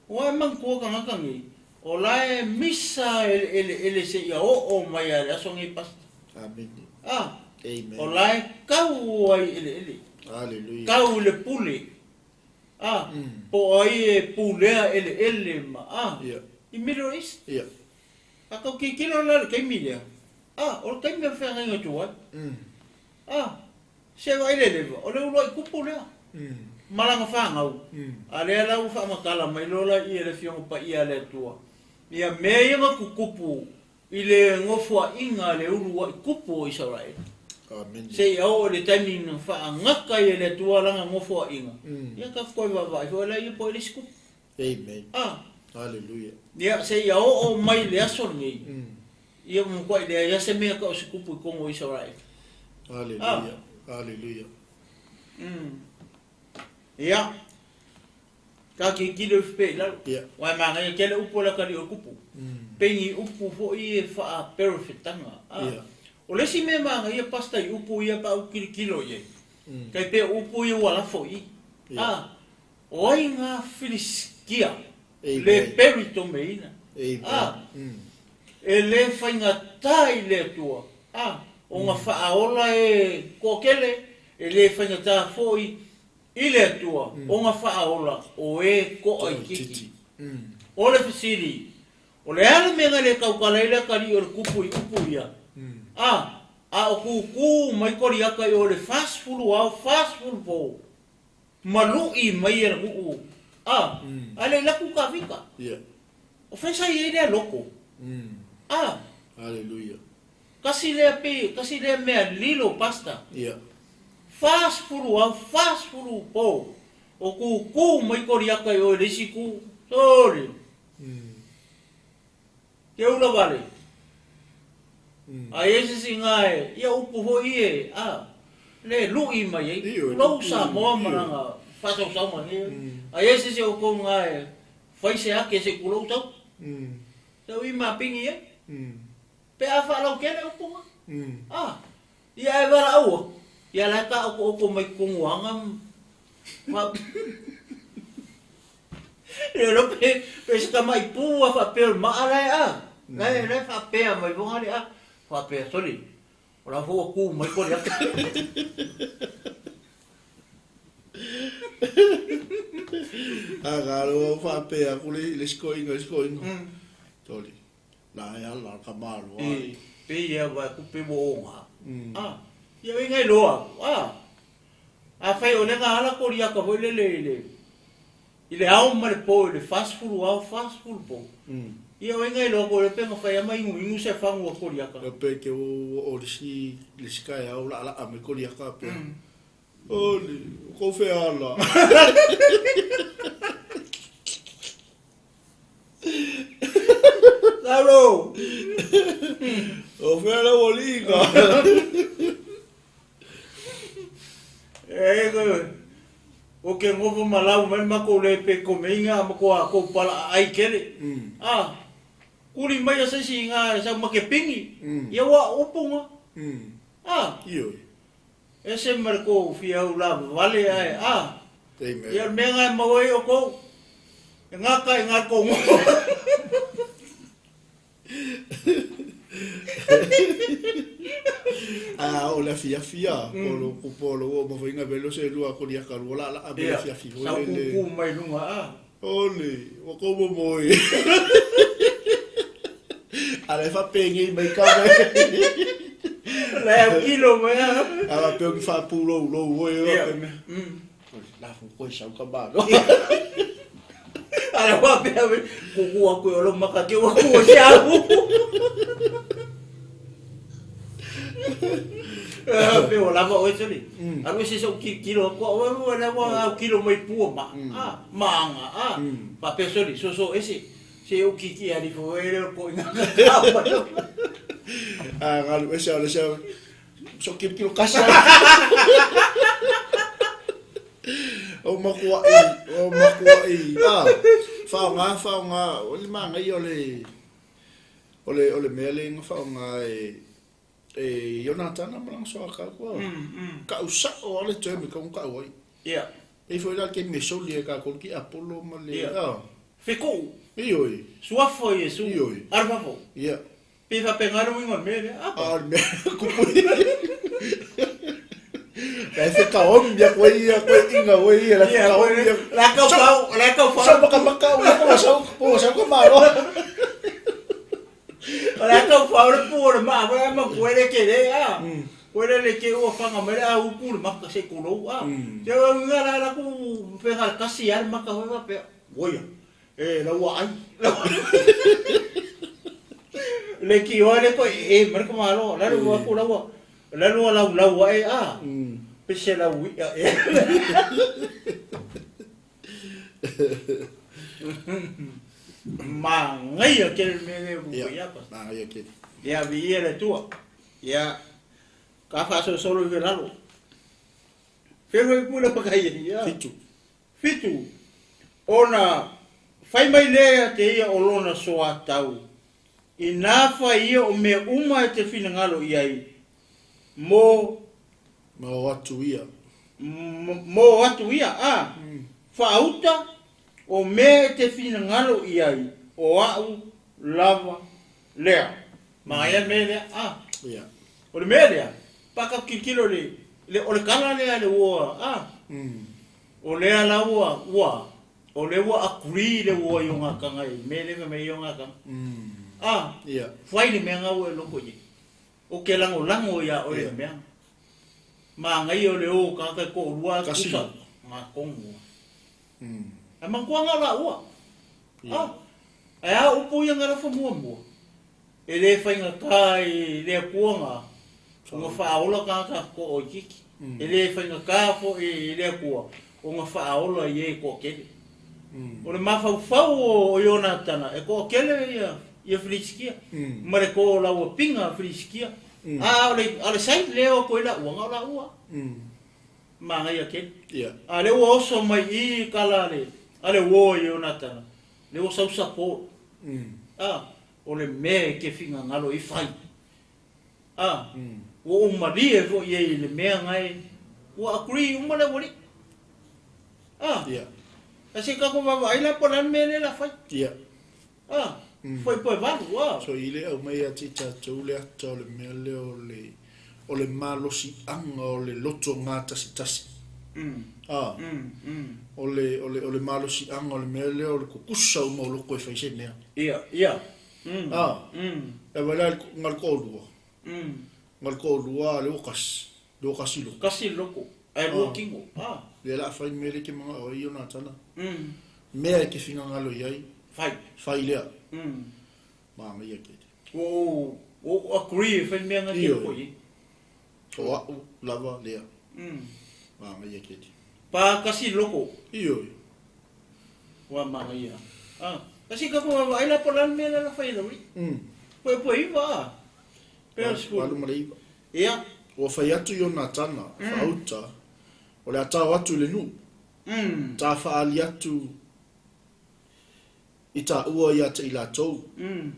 aua e manatua tagata nei, o la e misa eleele seia oo mai a le aso nei Pastor. A, o la e tau ai eleele. Tau i le pule. A, po o ai e pulea eleele ma, a, i Middle East. A tau tilotilo la i le taimi lea, a, o le taimi o le feagaiga tuai. A, se vaai le leva, o le uluai tupu lea ma lana fanau, a lea la ua faamatala mai loa la i e le Afioga Paia a le Atua ia mea ia na tutupu i le nofoaiga a le uluai tupu o Isaraele, seia oo i le taimi na faagata ai e le Atua lana nofoaiga, ia tatou toe vaavaai foi la ia po o le isi tupu. Amen. A. Hallelujah. Ia, seia oo mai i le aso lenei, ia ua matuai leai lava se mea tau o se tupu i totonu o Isaraele. Hallelujah. Hallelujah. Ia, ta tilotilo ifo pea i lalo. Ia. Aua e manaia tele upu o le atalii o le tupu. Pei ni upu foi e faaperofetaga. A. Ia. O le isi mea manaia Pastor i upu ia pe a ou tilotilo i ai, tai pei o upu ia ua lafo i i. A. O ai ngā Filistia le peritomeina, ā, e le faigata i le Atua, ā, o ngā whaaola e toatele, e le faigata foi i le Atua, o ngā whaaola o e toaitiiti. O le fesili, o le a le mea na le tautala ai le atalii o le kupu i upu ia, ā, a o kūkū mai Koriata i o le 40 ao, 40 pō? Malu'i mai e le nuu a, a le laku Kavita. O fea sa i ai lea loko? A. Hallelujah. Kasi lea pe, kasi lea mea lilo pastor. 40 ao, 40 po. O kūkū mai Koriata i o e le isi ku. Sole. Ke ula wale. A i ai se isi ngā e, ia upu foi e, a, le lu'i mai ai, tulou Samoa ma lana faasausauga nei. A i ai se isi o outou ngā e fai se ake se i tulou tau. Tau i mapingi ai. Pe a faalautele upu ngā. A, ia e valaau aku, ia la e taoto'oto mai totonu o aga ma Le iloa pe pe se tama'i pū a faapea o le ma'a la e a, la e la e faapea mai foga le a, faapea sole, o la foi ua tu mai ko le ata. A ka alo faapea aku le le isi toeaina le isi toeaina. Sole, la e ala ka malo a. E pei e ava aku pe ua oga. A, ia e ngai loa aku, a. Afai o lea na ala Koriata foi lele i le i le ao ma le po i le 40 ao 40 po. Ia o inga iloa ko le pe na fai ama inuinu se fagu a Koriata. Ia pe ke o o le si le si kaeao laʻalaʻa mai Koriata pe. Oli, o kou fea ala. Saulo! O fea lau alii ka. E ko o ke ngofo ma lau mai makou le pe komeinga ma ko a kou pala a ai kele. A kuli mai a sesi nga sau ma ke pingi. Ia ua upu nga. A Ioe. Ese ma le kou fia au la vale ae a. Amen. Ia le mea nga e maua ai o kou e ngaka i nga kou ngofo. A o le afiafi a, o lo kupu o lo ua mafai velo se lua ko lia ka lua la la a le afiafi foi le. Sa kuku mai lunga a. Ole, ua kou momoe. A le faapegei mai ka me. Le au kilo mai a. A la pe o ki faapulou lou oe o pe me. La fu koe sau ka malo. Ala wa pe ave ku ku aku o lo maka ke wa ku o se au. Pe o lava oe soli. Alu se so ki kilo ko o o la wa au kilo mai pua ma. Ah, maanga ah. Pa pe soli so so ese. Se o ki ki ali fo ele ko inga ka pa. Ah, galu ese o le se so kilo kilo kasi. O makuaʻi, o makuaʻi, a, faaaoga, faaaoga, o le manaia o le, o le, o le mea lea na faaaoga e, e Ionatana ma lana soatau, ua, ka'u sa'o lava le term e tatau ona ta'u ai. Ia. E i ai foi la le taimi e soli ai e tatou le tiapolo ma le, a. Feko'u. Ioe. Suafa o Iesu. Ioe. Alu fafo. Ia. Pe faapena le uiga o le mea lea. A, o le mea kupu ia. La e whakaomi a koe ia, koe inga koe ia, la e whakaomi a. La kau whau, la kau whau. Sau makamaka o la kau sau, po sau ka malo. La kau whau le pu o le maa, koe ma koe le ke le, a. Koe le le ke ua whanga mai le a upu le maka se kulou, a. Te o inga la la ku whenga kasi a le maka hoe wapea. Oia. E lau ai. Le ki oa le ko e mar ko malo la lu aku la ua la lu lau lau e a. Pe se lau i a e. Ma ngai a ke me le ku ia pa. Ma ngai a ke. Ia vi ia le tua. Ia ka fa so solo i lalo. Fe hoi pula pa kai ia. 7. 7, Ona fai mai lea ia te ia o lona soatau, inā fai ia o mea uma e te finagalo i ai, mō. Mō atu ia. Mō atu ia, ā, whaauta o mea e te finagalo i ai, o a'u lava lea. Māia mea lea, ā. Ia. O le mea lea, paka kilokilo le, le, o le kala lea le ua, ā. O lea la ua, ua, o lea ua agree le ua i o ngā kanga i mea lea me i o ngā kanga. Ā, Ia. whai le mea ngā ua e loko i. O ke langolango ia o le mea. Māngai o le o ka kai ko rua Kasi. kusa ngā kongo. A mangkua ngā la ua. Ia. Ā, ai a upu ia ngā rafa mua mua. E le whainga kā i lea kuanga, o ngā whaola kā ka ko o ikiki. E le whainga kā fo i lea kua, o ngā whaola i e ko kele. O le mawhauwhau o Ionatana, e ko kele ia, ia Filistia. Ma le ko laua pinga Filistia. A o le, o le sai leo ko ila ua ngā o la ua. Ma ngai a kele. Ia. A le ua oso mai i kala le, a le ua i Ionatana. Le ua sau support. A, o le mea e ke finga ngalo i whai. A, ua o marie fo i e le mea ngai, ua agree uma le wali. A, Ia. a se kako wawa ai la po lan mea le la whai. Ia. A, whai poe valu, a. So i le au mai a te tātou le ata o le mea lea o le o le malosi anga o le loto ngā tasi tasi. A, o le o le o le malosi anga o le mea lea o le kukusa o mau loko e whai se mea. Ia, ia. A, e wala ngal ko lua. Ngal ko lua le okas. Le okasi loko. Kasi loko. Ai lua kingo. A. Le la whai mele ke mga o i o nā tana. Mea e ke whinga ngalo iai. Whai. Whai lea. Mā ngai a kete. O, o agree whai mea ngā Io. te koi. O au lava lea. Mā ngai a kete. Pa kasi loko. Io. Wa mā ngai a. A. Kasi kako wa ai la po lan mea la whai lauri. Poe poe iwa a. Pea school. Walu ma le iwa. Ia. O whai atu i o nā tana, whaauta, o le atao atu le nu. Tā whaali atu i tā ua i a te i lātou.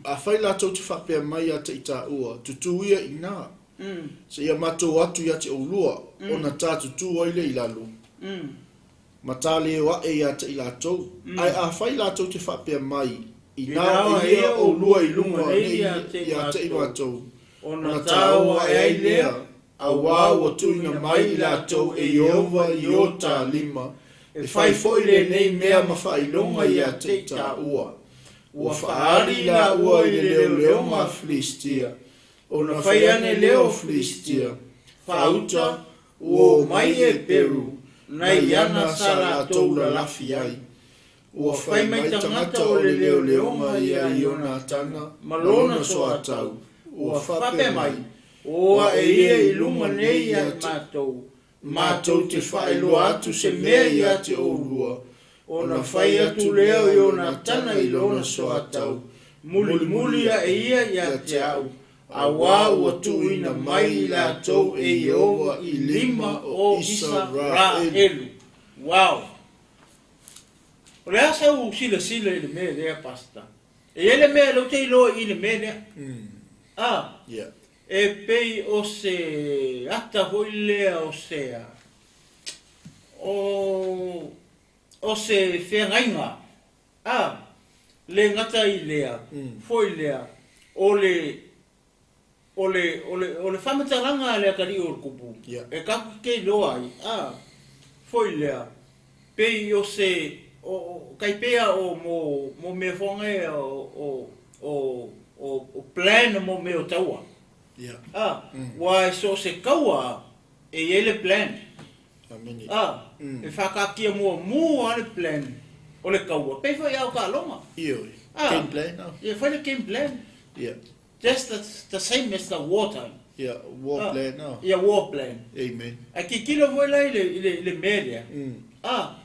A whai lātou te whapea mai a te i tā ua, tutu ia i nā. Se ia mātou atu i a te ulua, o na tā tutu ai le i lalo. Ma tā leo a e i a te i lātou. Ai a whai lātou te whapea mai, i nā e ia o lua i lunga nei i a te i mātou. O Na tāua e ai lea, a wā ua tuina mai i lātou e Iova i o tā lima, e whai foi le nei mea ma whailonga i a te i tā ua. Ua whaari la ua i le leo leonga a Filistia, o na whai ane leo Filistia, whaauta, ua o mai e Peru, nei ana sa lātou lalafi ai. Ua fai mai tagata o le leoleoga ia Ionatana ma lona soatau, ua faapea mai, O aʻe ia i luga nei ia i matou, matou te faailoa atu se mea ia te oulua. Ona fai atu lea o Ionatana i lona soatau, Mulimuli aʻe ia ia te au, auā ua tuuina mai i latou e Ieova i lima o Isaraelu. Wow! O le a sau silasila i le mea lea, Pastor? E i ai le mea lea ou te iloa i le mea lea. A, e pei o se ata foi lea o se o o se feagaiga. A, le gata i lea, foi lea, o le o le o le o le faamatalaga a le atalii o le kupu e tatou te iloa ai, a, foi lea, pei o se o o tai pei a o mo mo mea foanga e o o o o o plan mo mea o taua. A, ua e so o se taua e i ai le plan. A, e faataatia muamua lava le plan o le taua, pei foi a o taaloga. Ioe. Game plan. Ia fai le game plan. Just the same as the war time. Yeah, war plan. Oh. Yeah, war plan. Amen. Ae tilotilo foi la i le, i le, i le mea lea. A,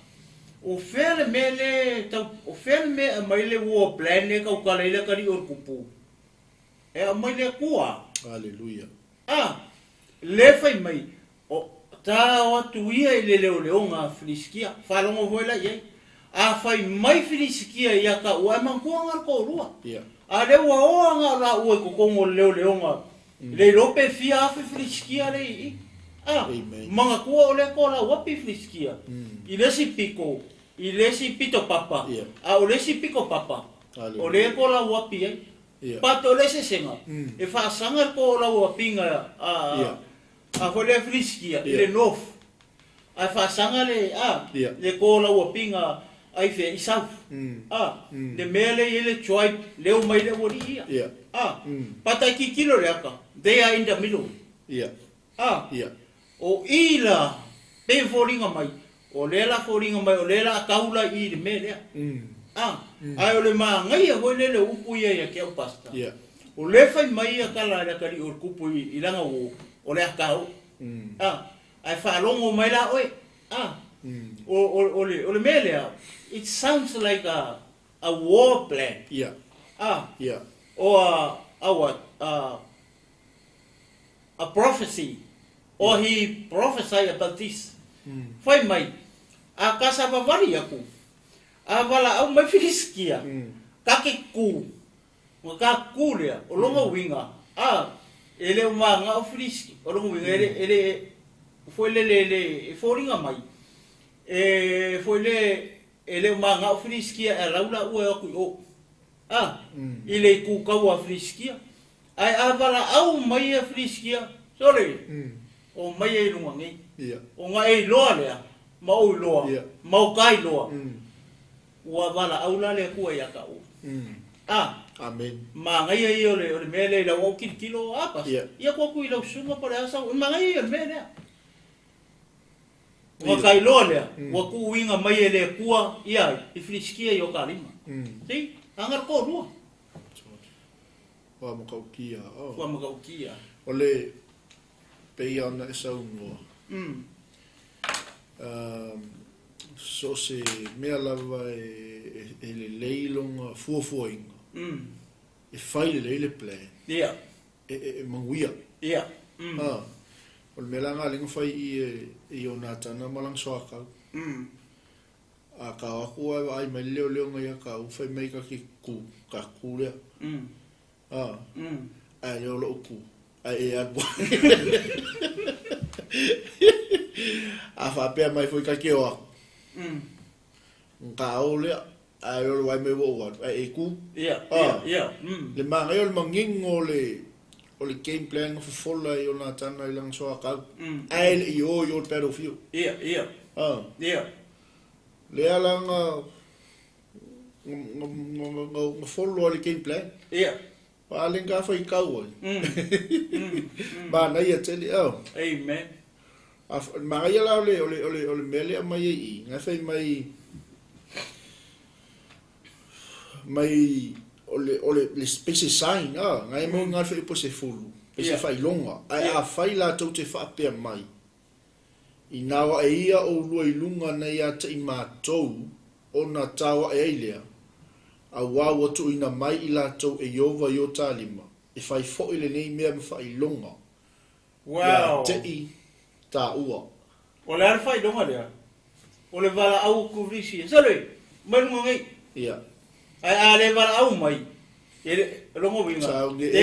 o fea le mea le tau, o fea le mea e aumai le war plan lea e tautala ai le atalii o le tupu? E aumai le Atua. Hallelujah. A, le fai mai, o, tao atu ia i le leoleoga a Filisitia. Faalogo foi la i ai. A fai mai Filisitia ia taua, e manatua na o le toalua. Yeah. A lea ua o a na o laua i totonu o le leoleoga, le iloa pe fia afe Filisitia lea i i. A, manatua o lea toa lauapi Filisitia. I le isi pito, i le isi pito papa, a o le isi pito papa, o lea toa lauapi ai. But o le eseesega, e faasaga le toa lauapiga a, a foi lea Filisitia i le north, ae faasaga le, a, le toa lauapiga ai fea i south. A, le mea lea e i ai le tribe leo mai le aualii ia. A, but ai tilotilo le ata, they are in the middle. A, o i la, pei e foliga mai, o lea la foliga mai, o lea la tau la i i le mea lea. A, ae o le manaia foi lele o upu ia ia te au Pastor, o lea fai mai ia tala a le atalii o le tupu i lana uo, o le ata o. A, ae faalogo mai la oe, a, o, o, o le, o le mea lea, it sounds like a war plan. A, or a, a what, a, a prophecy, or he prophesy about this. Fai mai, a ka savavali aku, a valaau mai Filisitia, ka ke ku, ma ka ku lea, o lona uiga, a, e le o magao Filisitia, o lona uiga, e le, e le, foi lele, e le, e foliga mai, e, foi le, e le o magao Filisitia e alau laua e o atu i o, a, i le itu kaua a Filisitia. Ae a valaau mai ia Filisitia, sole, o mai ai i luga nei. Ona e iloa lea, ma ou iloa, ma o ta iloa, ua valaau la le Atua ia taua. A, manaia ia o le mea lea i lau au tilotilo, a pastor, ia tuu atu i lau susuga po o le a sau, o le manaia ia o le mea lea. Ona ta iloa lea, ua tuuina mai e le Atua ia i Filisitia i o ta lima. See, aga le toalua. Ua matautia. Oh. Ua matautia. O le pei ona e saunoa. So o se mea lava e, e lelei lona fuafuaina. E fai lelei le plan. E, e, e manuia. Ah, o le mea la nga lenga fai i e, i Ionatana ma lana soatau. A ka o atu ae vaai mai le leoleoga ia ka u fai mai ka ke ku, ka ku lea. A, ae le o lou ku, ae e alu ai. A faapea mai foi ka ke o aku. Ka o lea, ae le o le vaai mai ua ou alu, ae e ku. A, le manaia o le manino o le, o le game plan na fofola e Ionatana i lana soatau, ae le i o i o le battlefield. A. Lea la na na follow ai le game plan. Ia. A le nga faitau ai. Manaia tele oh. Amen. A manaia la o le o le o le o le mea lea mai ai i, na fai mai. Mai o le o le le pei se sign a, ngai mo ngal fe po se fulu, pei se faailoga. Ae afai latou te faapea mai, Inā ua e ia ʻolua i luga nei ia te i matou, ona tao aʻe ai lea, auā ua tuuina mai i latou e Ieova i o ta lima, e fai foʻi lenei mea ma faailoga ia te i tāua. O le a le faailoga lea? O le valaau o Kulisi, Sole, mai luga nei. Ia. Ae a le valaau mai, e le, lona uiga. Sauge e.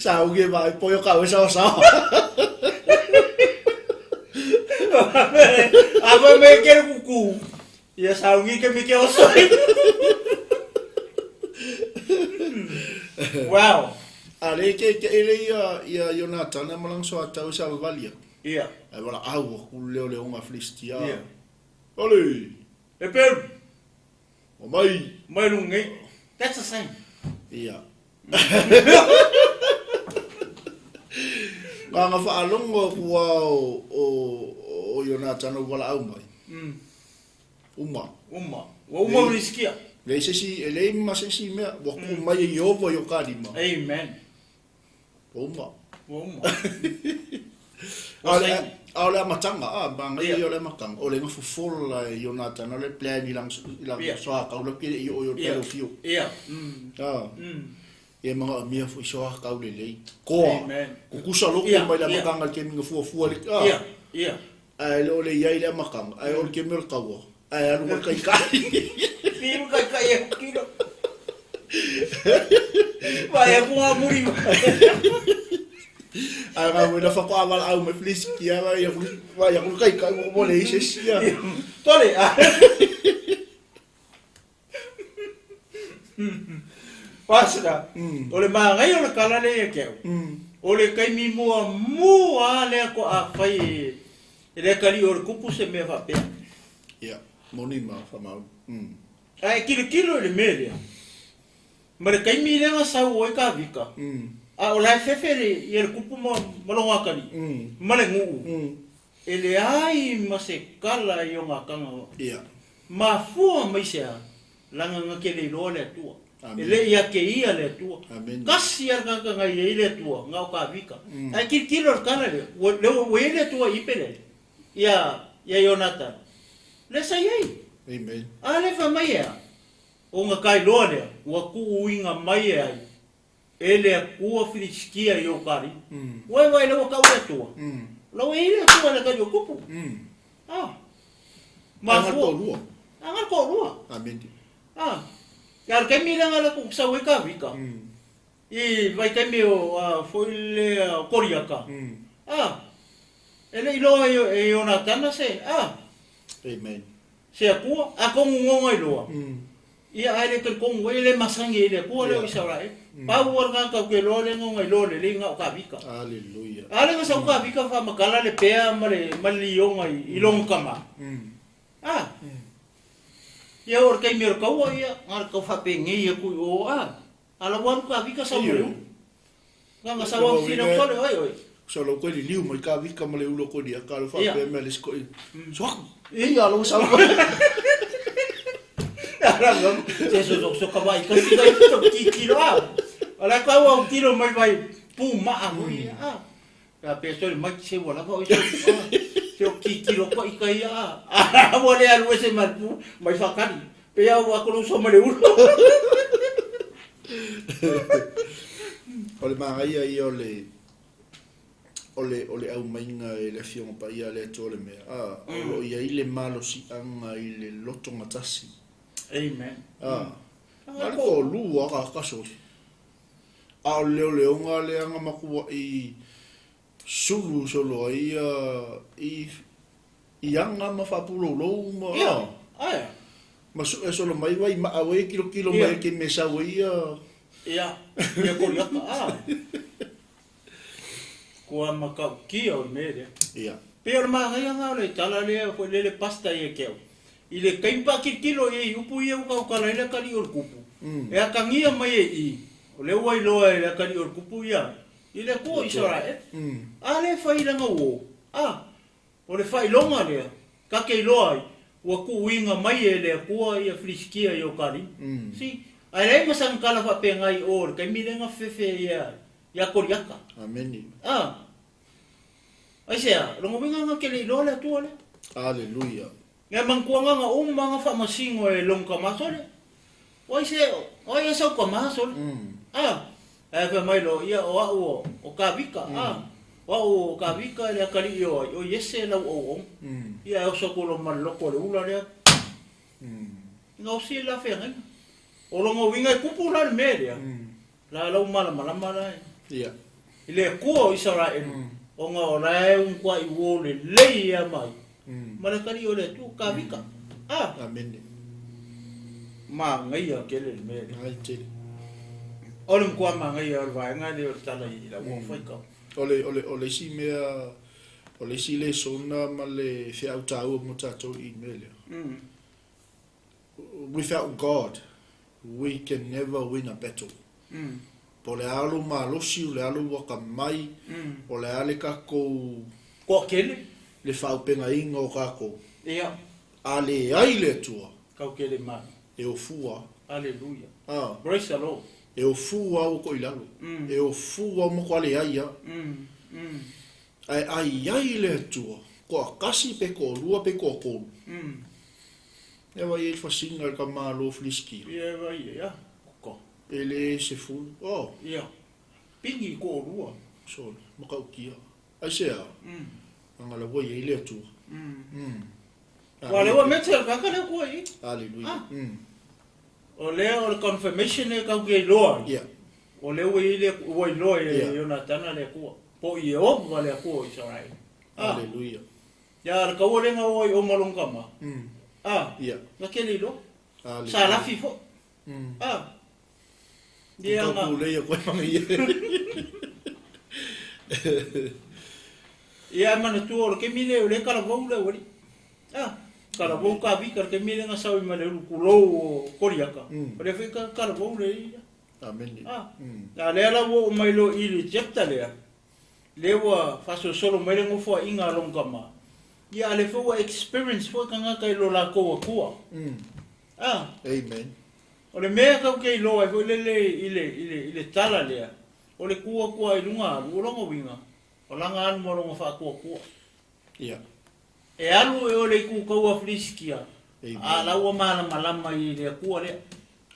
Sauge mai poio ka sao sao. A vai me ke kuku. Ia saugi ke mi ke oso. Wow. A le ke ke ele ia ia Ionatana ma lana soatau sa vavalia. Ia. Ae valaau aku le leo le onga Filistia. Ia. Ole. E peu. O mai. Mai luga nei. That's the same. Ia. Nga faalogo aku a o Ionatana ua valaau mai. Uma. Uma. Ua uma Filistia. Leai se isi, e leai ma se isi mea, ua kuu mai e Ieova i o ka lima. Amen. Ua uma. Ua uma. A o le amataga, a, manaia ia o le amataga, o le gafofola e Ionatana le plan i lana soatau la pe le i oo i o le battlefield. Ia. A. Ia manaomia foi soatau lelei. Koa. Kukusa loku mai le amataga i le taimi na fuafua le, a. Ia. Ia. Ae le o le i ai le amataga, ae o le taimi o le taua, ae alu ma le taitai. Fiu taitai e kilo. Vai e kua muri. Ae nga wena whakoa wala au me Filistia, vai aku vai aku kai kai mo le ise sia. Tole. Pastor, o le māngai o le kala le ia ke au. O le kaimi mua mua lea ko a whai e le kali o le kupu se mea whapea. Ia, moni ma whamau. A e kilo kilo i le mea lea. Ma le kaimi lea nga sau o e ka vika. A o lai fefe le ia le kupu ma longa kali. Ma le nguu. E le ai ma se kala i o ngā kanga. Ia. Mafua mai se a, langa nga ke le iloa le Atua. E le ia ke ia le Atua. Amen. Kasi a ngaka ngai ia le Atua, ngā o ka vika. Ai kilokilo le kala le, le ua le Atua i pele. Ia, ia Ionatana. Le sa iai. Amen. A le fa mai ea, o ngā kai loa lea, ua kuu inga mai e ai, e le Atua Filistia i o kari. Ua e vai le ua kau le Atua. La ua i le Atua le kari o kupu. Ah. Mafua. Anga ko rua. Amen. Ah. Ia ke mi langa la ku sa we ka vika. I vai ke mi o foi le koriaka. Ah. Ele iloa e Ionatana se. Ah. Amen. Se akua a kongu ngonga iloa. Ia ae le ke kongu e le masangi le akua le o Israel. Pau war nga ka ke loa le ngonga iloa le le nga o ka vika. Hallelujah. Ale nga sa ka vika fa makala le pea ma le malionga i longa kama. Ah. Ia o ke mi kaua ia ngar ka fa pe ngi ia ku o a. Ala war ka vika sa mo. Nga sa wa sina ko le oi oi. So lo ko li liu mai ka vika ma le ulo ko dia ka lo fa pe me le sko. So ia lo sa ko. Ara ngam se so so ka vai ka si kai to ki ki lo a. Ala ka wa tiro mai vai pu ma a hui a. Ka pe so mai se wala ka oi so. Se o ki ki lo ko i kai a. A mo le alu se mai pu mai fa kari. Pe au wa ko so mai le ulo. O le magaia ia o le o le au mainga e le afioga paia le Atua le mea. A o lo ia i le malosiaga i le loto gatasi. Amen. A na le toalua ka kasoli. A o le leoleoga le aga makuaʻi sulu solo ai ia i aga ma faapulou ma. Ia. Ae. Ma su e solo mai vai ma awe kilo kilo mai ke me sa ia. Ia. Ia ko ia a. Kua makau kia o me le. Ia. Pe o le magaia ngā o le tala lea foi lele pasta ia ke au. I le kaimpa kilokilo i upu ia uka ukala i le kali o le kupu. E akangia mai e i. O le ua iloa e le kali o le kupu ia. I le kua Israel. A le whailanga o. A. O le whailonga lea. Ka ke iloa ai. Ua tuuina mai e le Atua ia Filisitia i o ta lima. Si, ae leai ma sana tala faapena i o i le taimi lea na fefefe ai ia Koliata. Amene. A! Aisea? Lona uiga na te le iloa le Atua lea. Aleluia. Nea manatua na na uma na faamasino e lona tama sole. O ai se, o ai e sau tama sole? A! Ae fai mai loa, Ia, o au o, o Kavika, a! O au o Kavika e le atalii o ai, o Iese lau auauna. Ia, e oso atu loa ma le loto o le ula lea. Ina osi le la feagaiga. O lona uiga e tupu la le mea lea, la lau malamalama la i le Atua o Isaraelu, ona o la e umukuai uo lelei ia mai ma le atalii o le Atua, Kavika. A! Amene. Manaia tele le mea lea. Ai tele. O le matua manaia o le vaega lea o le tala i lau mm. faitau. O le, o le, o le isi mea, o le isi lesona ma le feau tāua mo tātou i mea lea. Without God, we can never win a battle. Po o le a lou malosi, o le a lou akamai, o le a le tatou... Toatele. Le faaaupegaina o tatou. Ia. A leai le Atua. Kau kele mai. E ofua. Aleluia. A. Praise the Lord. E ofua au ko i lalo. E ofua au mo ko ale ai a. Ae ai ai le Atua, ko akasi pe ko lua pe ko kolu. E vai e fasina le ka malo Filisitia. Ia e vai e a. Ko. E le se fulu. Oh. Ia. Pingi ko lua. Sorry. Makaukia. Ai se a. Anga la ua i ai le Atua. Ua le ua mea te kaka le kua i. Hallelujah. Ah. O lea o le confirmation e kau ke iloa. Yeah. O lea ua i le ua iloa e Yeah. Ionatana le Atua. Po i e ova le Atua o Israel. Ah. Hallelujah. Ia le kaua lenga o ai o malong kama. Ah. Yeah. Na ke le iloa. Hallelujah. Sa lafi fo. Ah. Ia Kau nga. pule ia koe manga ia. Ia manatua o le kemi le o le kalavou le wali. Ah. Kalavou ka vika le kemi le nga sawi ma le ulukulou o Koliaka. O le fai ka kalavou le ia. Amen. Ah. A lea la ua oo mai loa i le chapter lea, lea ua faasolosolo mai le nofoaiga a lona tama, ia a lea foi ua experience foi tagata i lo latou Atua. Ah. Amen. O le mea tatou te iloa ai foi lele i le, i le, i le tala lea, o le tu atu lava i luga alu, o lona uiga, o lana alu ma lona faatuatua. Ia. E alu e o le itu taua Filisitia, Amen. a la ua malamalama i le Atua lea.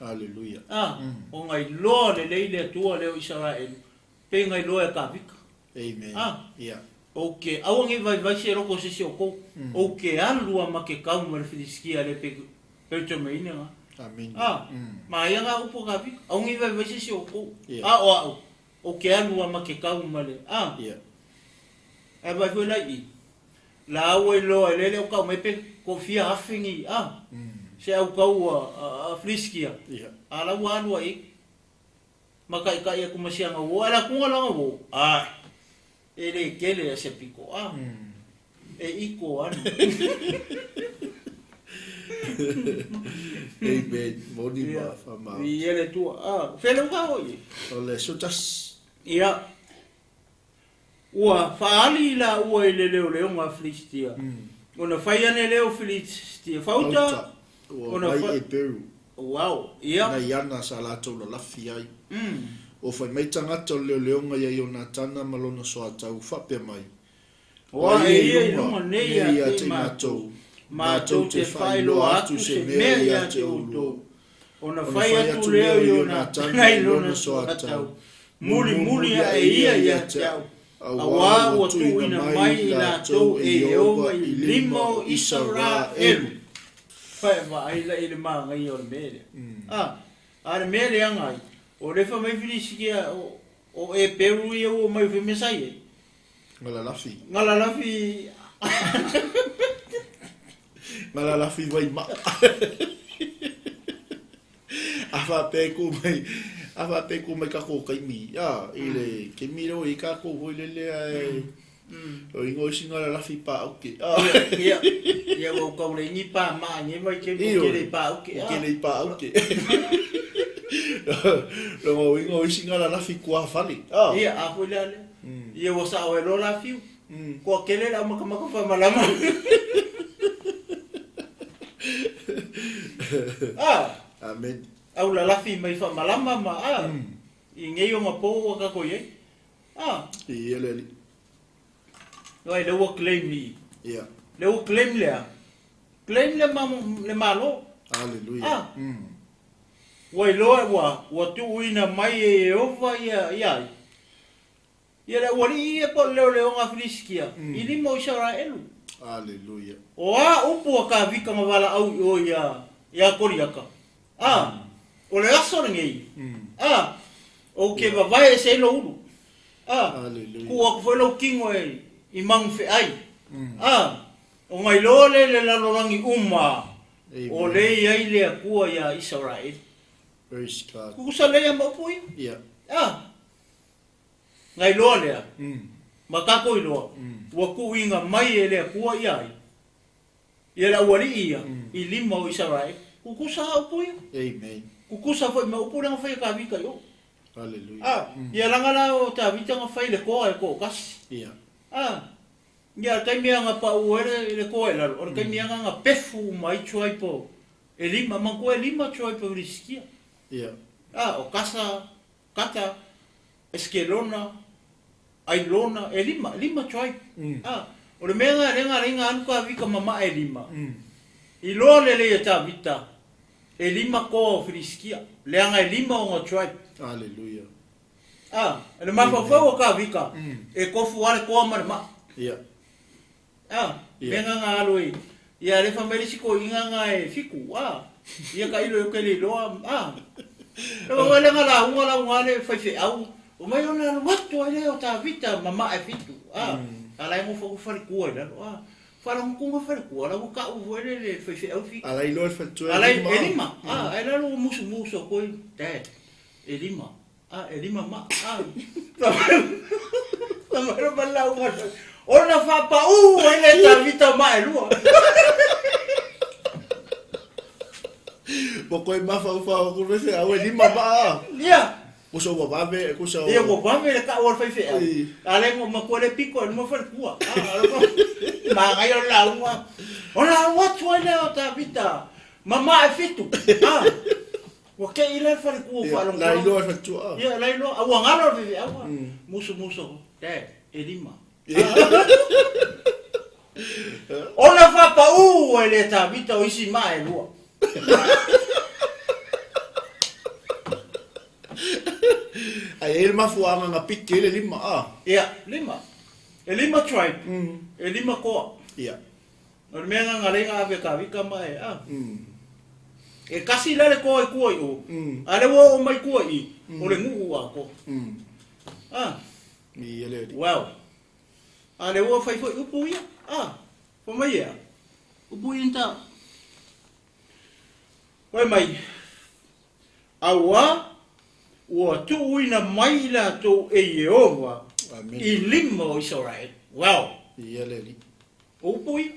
Hallelujah. A, ona iloa lelei le Atua lea o Isaraelu, pe na iloa e Kavika. Amen. A, Ia. ou ke aua nei vaivai se loko o se isi o outou, ou ke alu a ma ke kau ma le Filisitia le pe Peretemeine ga. Amen. A, ma ia ga upu a Kavika, aua nei vaivai se isi o outou. Ia. A o au, ou ke alu a ma ke kau ma le, a, Ia. Ae vaai foi la i i, la ua iloa e lele o kau mai pe ko fia afe ni, a, se au kau a Filisitia, a la ua alu ai ma kaikai aku ma sianga uo, ae la kuga langa uo, ae, e le kele a se piko, a, e iko anu. Amen. Moni ma whamau. I ele tua, a, whele uka hoi. O le sutas. Ia, Ua faaali i laua i le leoleoga a Filistia. Ona fai ane lea o Filistia, Fauta! Ua Ona mai fa- e Peru. Wow, ia. Nai ana sa latou lalafi ai. O fai mai tagata o le leoleoga ia Ionatana ma lona soatau, faapea mai, O Ai ae ia ia i i luga luga nei nei ia ia te te matou, matou, matou matou te te faailoa faailoa atu atu se se mea mea ia ia te te outou. outou. Ona Ona fai fai atu atu lea lea o o Ionatana Ionatana i i lona lona soatau, soatau, mulimuli mulimuli ae ae ia ia ia ia te te au, au, auā auā ua ua tuuina tuuina mai mai i i latou latou e e Ieova Ieova i i lima lima o o Isaraelu. Isaraelu. Fae vaai la i le magaia o le mea lea. A, a le mea leaga ai, o le fai mai Filisitia o, o Eperu ia ua mai fai mea sa i ai. Ngalalafi. Ngalalafi. Ngalalafi vai maa. A faapea ku mai, a faapea ku mai kako kaimi. A, i le kemi leo i kako hoi lele ai. O ingo isi ngalalafi pa auke. A. Ia, ia ua kau le ni pa maa ni mai ke Io. ke le pa auke. O ke le pa auke. Longo ingo isi ngalalafi kua fale. A. Ia, a foi lea lea. Ia ua sao e lola fiu. Mm. Kua kele la makamaka wha malama. A. Amen. Aulalafi mai faamalama ma a i nei ogapo ua tatou i ai. A. Viia le Alii. Ai lea ua claim i. Ia. Lea ua claim lea. Claim le ma le Malo. Hallelujah. A. Ua iloa ua ua tuuina mai e Ieova ia ia ai. Ia le aualii ia po o le leoleoga a Filisitia i lima o Isaraelu. Hallelujah. O a upu a Tavita na valaau i o ia ia Koliata? A, o le aso lenei, a, ou te vavae ese ai lou ulu. A, tuu atu foi lou tino e i magufeai. A, ona iloa lea i le lalolagi uma o lea e i ai le Atua ia Isaraelu. Praise God. Tutusa lelei lava ma upu ia. Yeah. A, na iloa lea, ma tatou iloa, ua tuuina mai e le Atua ia ai, ia le aualii ia, i lima o Isaraelu. Tutusa lava upu ia. Amen. Tutusa foi ma upu lea na fai e Tavita i o. Hallelujah. A, ia laga la o Tavita na fai le toa e toatasi. Yeah. A, ia le taimi lava na pau ai le, le toa i lalo, o le taimi lava na pefu uma ai tribe o, e lima, manatua e lima tribe o Filisitia. Yeah. A, o Kasa, Kata, Esikelona, Ailona, e lima, lima tribe. A, o le mea lena lea na ala ai na alu Tavita ma maa e lima, iloa lelei e Tavita, e lima toa o Filisitia, leaga e lima ona tribe. Hallelujah. A, le mafaufau o Tavita, e tofu lava le toa ma le maa. Yeah. A, mea na na alu ai, ia lea fai mai le isi toeaina na e fitu, a, ia tailo ou te le iloa, a. Lea lea na lauga lauga le faifeau, omai ona alu atu ai lea o Tavita ma maa e fitu, a, a la e nofo atu faletua i lalo, a. Faalogotuga faletua, la ua tau foi le le faifeau fitu. A la iloa le faletua e lima. E lima, a, ai lalo ua musumusu atu ai, dad, e lima. A, e lima maa. A, fai mai le lauga, ona faapaū ai lea e Tavita maa e lua. Ua koe mafaufau aku le faifeau e lima maa. Ia. Kusa ua vave, kusa ua... Ia, ua vave le tau a le faifeau. A lea ua matua le pito e luma faletua. A, manaia le lauga. Ona alu atu ai lea o Tavita ma maa e fitu. A, Ua kei la le faletua ua faalogologo. La iloa le faletua. Ia, la iloa. A ua galo le faifeau. Musumusu atu, Dad, e lima. Ona faapaū ai lea e Tavita o isi maa e lua. Ai e i ai le mafuaaga na piki ai le lima, a? Ia, lima. E lima tribe, e lima koa. Ia. O le mea lena na lea na ave e Tavita ma e, a. E kasi la le toa i tua i o, a lea ua oo mai tua i i, o le nuu atoa. A. Ia le alii. Well. A lea ua fai foi upu ia, a. Fai mai ea, upu ia ta. Fai mai, Auā, ua tuuina mai i latou e Ieova i lima o Isaraelu. Well. Ia le alii. O upu ia.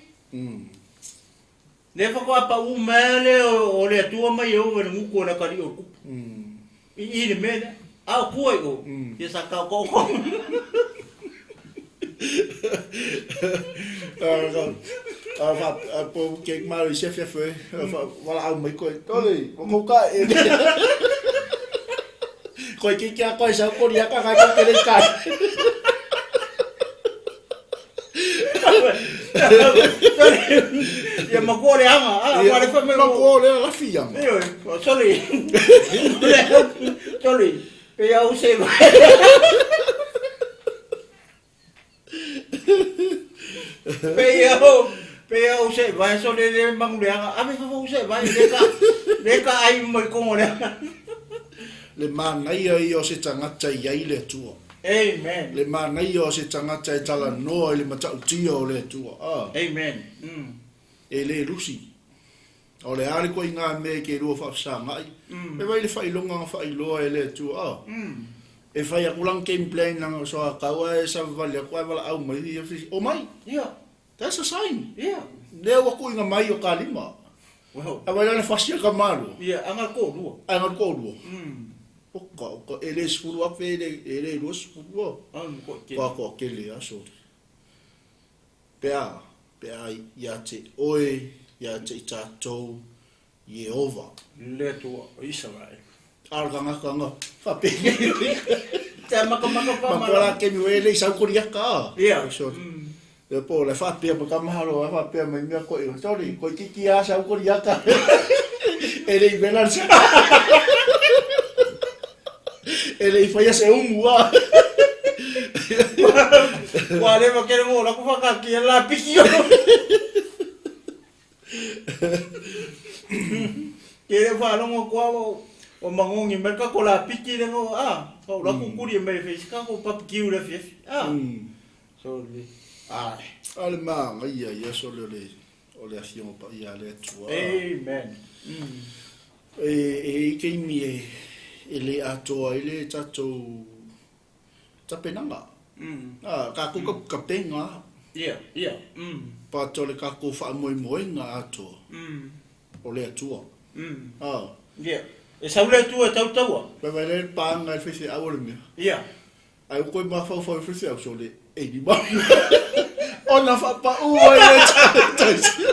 Lea faatoa pau mai lea o le Atua mai Ieova i le gutu o le atalii o le tupu. I i le mea lea. A o tua i o, ia sa taotaoto. A po ke malo i se afiafi e, valaau mai koe, Tole, o kou ka e. Koe ke kia koe sau kori aka kai kou te kai. Ia makoa le anga, a, Ia, wale fa mai makoa le lafi anga. Ioe, sorry. Sorry, pe au se Pe au, pe au se vai so le le mangu le anga, ave fa fau se vai le ka le ka ai mai kongo le anga. Le manaia ia o se tagata i ai le Atua. Amen. Le manaia o se tagata e talanoa i le matautia o le Atua. A. Amen. E le lusi. O le a le koiga mea i ke lua faafesagai, e vai le faailoga na faailoa e le Atua. A. E fai aku lana game plan lana so a kau ae savavali aku ae valaau mai ia fisi, Omai! Ia. That's a sign. Ia. Lea ua kuiga mai o ka lima. Well. A vai lana fasi a ka malo. Ia, anga le toalua. Anga le toalua. Oka, oka, e le 10,000, e le, e le 20 a. Ai, matua tele. Koa koa kele a, sorry. Pe a, pe a ia te oe, ia te i tatou, Ieova. Le Atua o Isaraele. A o le tagata na faapea. Te makamaka pa Ma la ke mi le sau kori aka. Ia. So. Le po le faapea ma kamahalo a faapea mai mea ko i. Sorry, ko kiki a sau kori aka. E le i vela se. E le i faia se umu a. Ua le ma kere mo la ku whakaki e la piki o. Ke le whalongo kua o o mangongi mai ka ko la piki le ngo a o la ku kuri mai fe ka ko pap kiu le fe a. So le a Ale ma ia ia so le le o le afioga paia a le Atua. Amen. E e i taimi e e le atoa ai le tatou tapenaga. A tatou ka kapenga. Ia, ia. Pata o le tatou faamoemoega atoa. O le Atua. A. Ia. E sau le Atua e tautaua. Vaivai le paga i le faifeau o le mea. Ia. Ai ua toe mafaufau i le faifeau so le e lima. Ona faapau ai le taisi.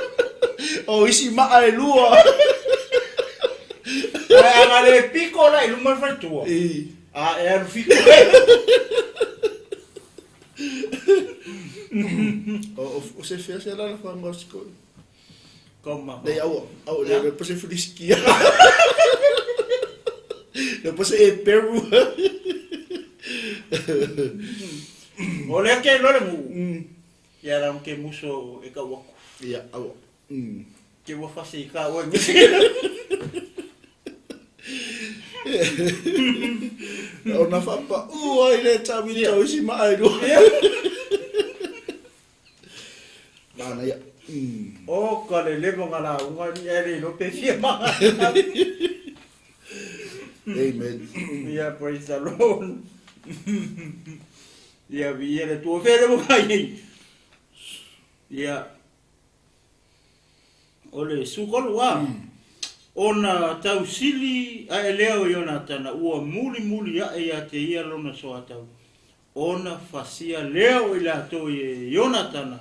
O isi maa e lua. Ai aga le piko la i luma le faletua. I. A e alu fiko. O o se fea se la la fanga o siko. Kau mama. Le au au le le pose filiskia. Le pose e Peru. O le ke lo le mu. Ia la ke muso e kau aku. Ia au. Ke ua fasi i ka oe ngisi. Ona faapau ai le tawita o isi maa e lua. Mana ia. O ka le leva nga la unga ni e le lo pe fia ma. Amen. Ia praise the Lord. Ia vi le tua fele mo kai. Ia o le sukolu a. Ona tausili a e leo Ionatana ua muli muli ae ia te ia lona soatau. Ona fasia leo i latou e Ionatana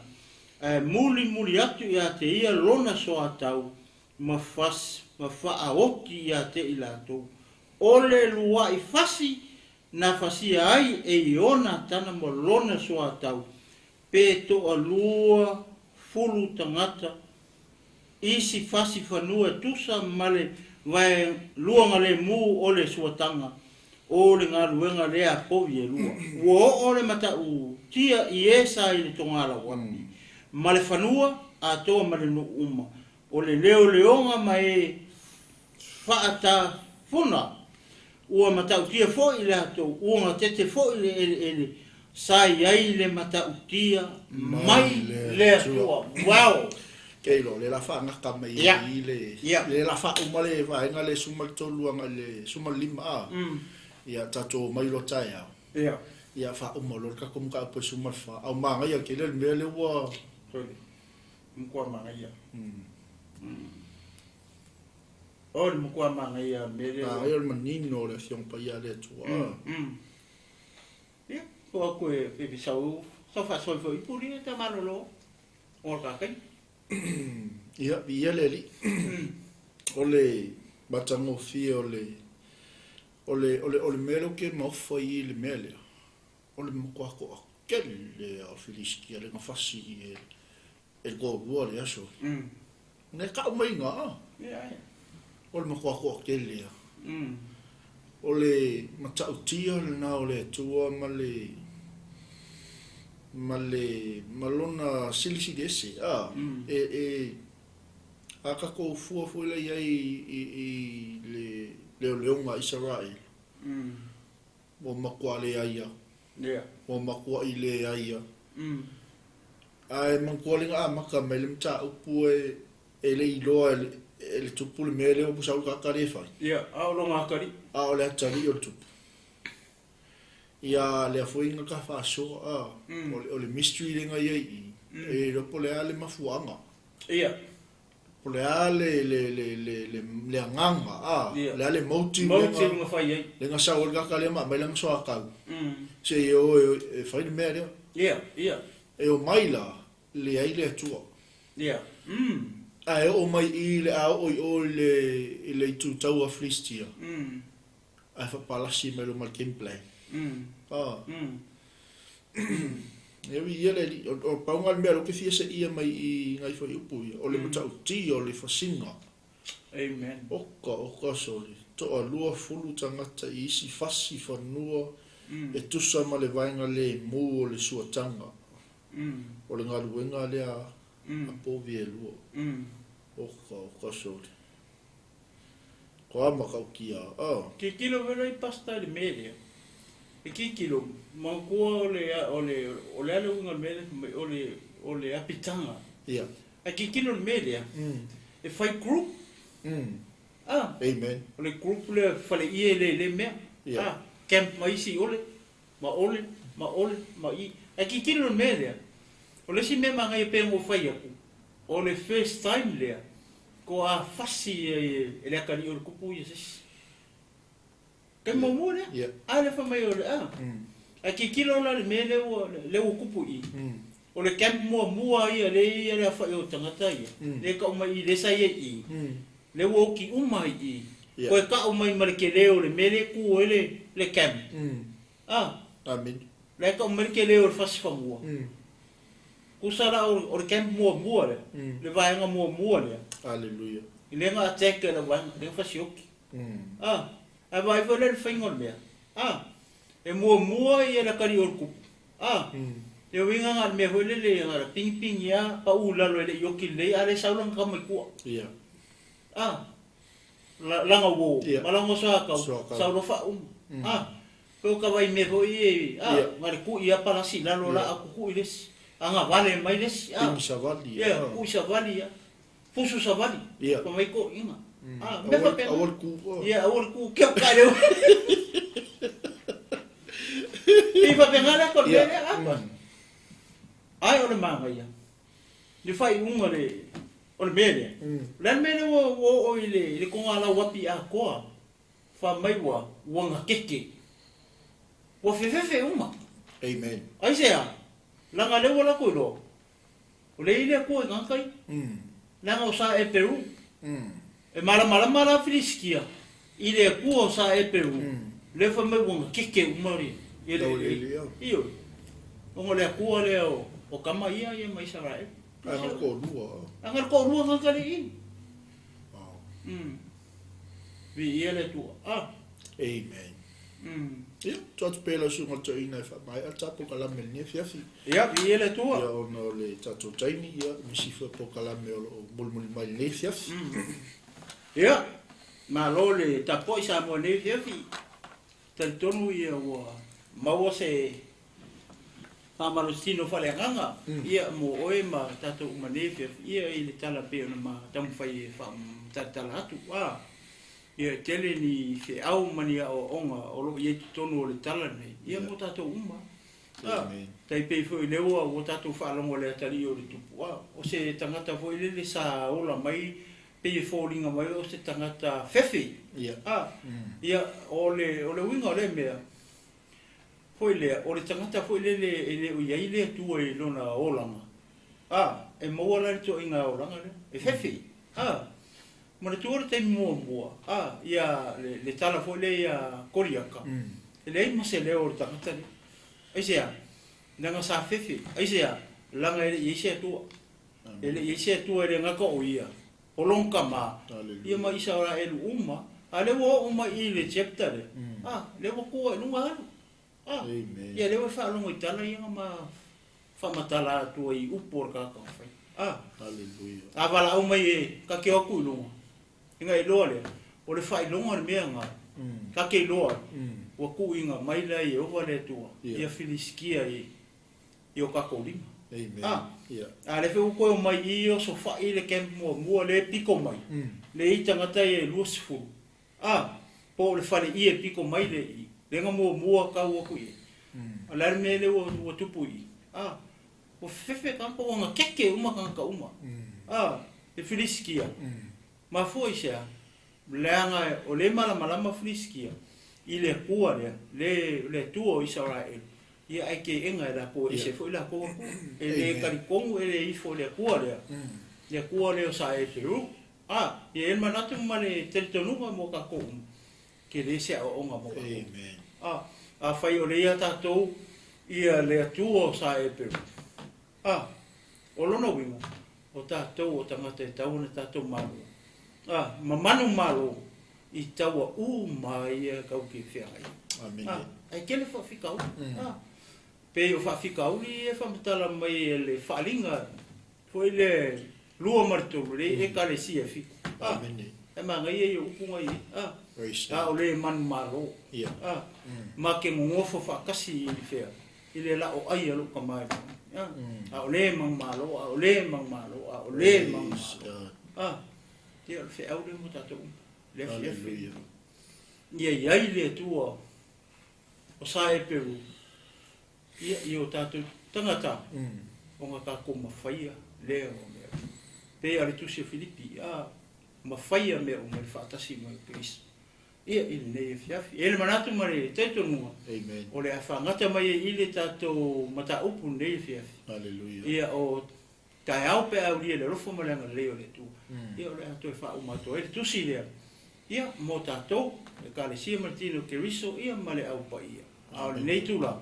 ae muli muli atu ia te ia lona soatau ma fas ma faaoti ia te i latou. O le luai fasi na fasia ai e Ionatana ma lona soatau pe toalua fulu tagata isi fasi fanua tusa ma le vae luaga lemu o le suataga o le galuega lea povi e lua. Ua oo le matautia i e sa i le togalauapi ma le fanua atoa ma le nuu uma. O le leoleoga ma e faatafuna ua matautia foʻi latou ua gatete foʻi le eleele sa i ai le matautia mai le Atua. Wow! Ke ilo, le la whaangaka mai i le, le la whauma le vaenga le suma le tolu anga le suma le lima a. Ia tatou mai lo tae au. Ia. Ia whauma lo le kako muka apo suma le wha. Au maanga ia ke le mea le ua. Sorry. Mkua maanga ia. O le mkua maanga ia me le. A ia le manino le afioga paia le Atua. Ia, ko aku e e sau sau faasoi foi puli e ta malolo. O ka kai. Ia, ia le ali. O le matagofie o le o le o le o le mea leo ke maofa i le mea lea. O le makuakoa kele a o Filistia le gafasi i e e le toalua le aso. Ne kau mai ngā. Ia ia. O le makuakoa kele a. O le matautia lena o le Atua ma le ma le ma lona silisili ese a e e a tatou fua foi lea i ai i i le leoleoga a Isaraele. Ua matua leai a. Ia. Ua matuai leai a. Ae manatua le amata mai le mataupu e e le iloa e le e le tupu le mea lea ua sau le tagata le fai. Ia, a o lona atalii. A o le atalii o le tupu. Ia lea foi na ka faasoa a, o le o le mystery lea na i ai i i, e iloa po o le a le mafuaaga. Ia. Po o le a le le le le le le agaga a, Ia. le a le motive lea Motive na na fai ai. lea na sau ai le tagata lea ma aumai lana soatau. Se i o e fai le mea lea. Ia, ia. E omai la, leai le Atua. Ia. Ae oo mai i le a oo i o i le itu taua Filistia. Ae faapalasi mai loa ma le game plan. Ah. E ui ia le alii, o pauga le mea lea ou te fia seia mai i nai fuaiupu ia, o le matautia o le fasiga. Amen. Oka, oka sole, toalua fulu tagata i isi fasi fanua e tusa ma le vaega lemu o le suataga o le galuega lea a povi e lua. Oka, oka sole. Ko a matautia, oh. Tilotilo foi la i pasta i le mea lea. E tilotilo, manatua o le, o le, o le a le uiga o le mea lea fai mai, o le, o le apitaga. Ae tilotilo i le mea lea, e fai group. Ah. Amen. O le group lea faleie le le mea. Ah, camp ma isi ole, ma ole, ma ole, ma i. Ae tilotilo i le mea lea, o le isi mea manaia pei ona ou fai atu, o le first time lea, ko a fasi ai e le atalii o le tupu ia se isi. Taimi muamua lea. A lea fai mai o le a. Ae tilotilo la i le mea lea ua lea ua tupu i i. O le camp muamua ia lea e i ai le aofai o tagata ia, lea e tau mai i i lea sa i ai i i, lea ua oti uma ai i i. Toe tau mai ma le tele o le mea lea e tu ai le le camp. A. Amene. La e tau mai le tele o le fasi fanua. Tusa la o le camp muamua lea, le vaega muamua lea. Aleluia. I lea na attack e le vaega, lea na fasioti. A, ae vaai foi la i le faiga o le mea. A, e muamua ia le atalii o le tupu. A, le uiga na o le mea foi lele na o le pigipigi lava, pau i lalo e le i oti lelei, a lea e sau lana tama i tua. A, lana uo, ma lana soatau, sau loa faauma. A, Pei o ka vai mea foi e, a, na le kui a palasi i lalo la a kukui le isi, agavale mai le isi, a. Pigi savali, a. Ia, kui savali, a. Fusu savali, pa mai toeaiina. A, mea faapena. Aua le ku, a. Ia, aua le ku, keu ka leo. Pei faapena le ata o le mea lea, a. Ai o le manaia, le faaiuga le, o le mea lea. O le a le mea lea ua oo i le togalau api atoa? Fa mai ua ua gakeke. Ua fefefe uma. Amen. Aisea? Leaga lea ua latou iloa, o lea e i le Atua i gagata ia. Leaga o sa Eperu. E malamalama la Filisitia i le Atua o sa Eperu, lea fai mai ua gakeke uma le, ia le, ioe, ona o le Atua lea o tama ia ia ma Isaraelu. Aga le toalua. Aga le toalua gagata le i. Viia le Atua. Ah. Amen. Ia, tuu atu pea lau susuga i le toeaina e faamaea le ta polokalame i lenei afiafi. Ia, viia le Atua. Ia, ona o le tatou taimi, ia, nisi foi o polokalame o lo o mulimuli mai i lenei afiafi. Ia, malo le tapuai Samoa i lenei afiafi. Talitonu ia ua maua se faamalositino faaleagaga ia mo oe ma tatou uma nei afiafi ia i le tala pei ona ma taumafai e faamatalatala atu. A ia e tele ni feau ma ni aoaoga o lo o i ai totonu o le tala lenei ia mo tatou uma. A tai pei foi lea ua tatou faalogo i le atalii o le tupu, a o se tagata foi lele sa ola mai pei e foliga mai o se tagata fefe. A ia o le o le uiga o lea mea foi lea, o le tagata foi lele e le o i ai le Atua i lona olaga, a e maua la le toaiga olaga lea, e fefe. A manatua le taimi muamua, a ia le, le tala foi lea ia Koriaka, e leai ma se leo o le tagata lea. Aisea? Leaga sa fefe. Aisea? Leaga e le i ai se Atua. E le i ai se Atua e le gata o ia, o lona tama, ia ma Isaraelu uma, a lea ua oo mai i le chapter lea, a, lea ua tua i luga alu. A, ia lea ua e faalogo i tala ia na ma faamatala atu ai i upu o le tagata na fai. A, a valaau mai e ka te o atu i luga, ina iloa lea, o le faailoga o le mea na, ka te iloa ai, ua tuuina mai la e Ieova le Atua, ia Filisitia i i o tatou lima. Amen. A, Yeah. a lea foi ua toe omai i i osofai le camp muamua lea e pito mai, lea e i tagata ia e 20. A, po o le faleie e pito mai lea i i, lea na muamua tau atu i ai. O le a le mea lea ua, ua tupu i i? A, ua fefefe tagata, ua gakeke uma tagata uma. A, le Filisitia, mafua i se a? Leaga o lea e malamalama Filisitia i le Atua lea, le, le Atua o Isaraelu, ia ae teena e latou e ese foi latou Atua. E le talitonu e le ifo i le Atua lea. Le Atua lea o sa e Peru. A, ia e manatu ma le talitonuga mo tatou uma, tele se aoaoga mo tatou. Amen. A, afai o le ia tatou ia le Atua o sa e Peru. A, o lona uiga, o tatou o tagata e tatau ona tatou malo. A, ma manumalo i taua uma ia tau te feagai. Amen. A, ae tele faafitauli. A, pei o faafitauli ia e faamatala mai e le faaaliga foi le 2 ma le 3, le Ekalesia e 7. A, Amen. e manaia ia upu na i ai. A, Praise a God. o le manumalo. Ia. A, ma ke gogofo faatasi i le fea, i le la'o ai a lo'u tama e lagi. A, a o le manumalo, a o le manumalo, a o le Praise manumalo. God. A, ia o le feau lea mo tatou uma. Le afiafi. Hallelujah. Ia iai le Atua o sa e Peru, ia i o tatou tagata, ona tatou mafaia lea o mea. Pe a le tusi o Filipi, a, mafaia mea uma i le faatasi mai o Keriso. Ia i lenei afiafi. E le manatu ma le talitonuga, Amen. o le a faagata mai ai i le tatou mataupu lenei afiafi. Hallelujah. Ia o taeao pe aulia le alofa ma le agalelei o le Atua. Ia o le a toe faauma atu ai le tusi lea. Ia mo tatou, le Ekalesia ma le tino o Keriso, ia ma le au paia. A o lenei tulaga,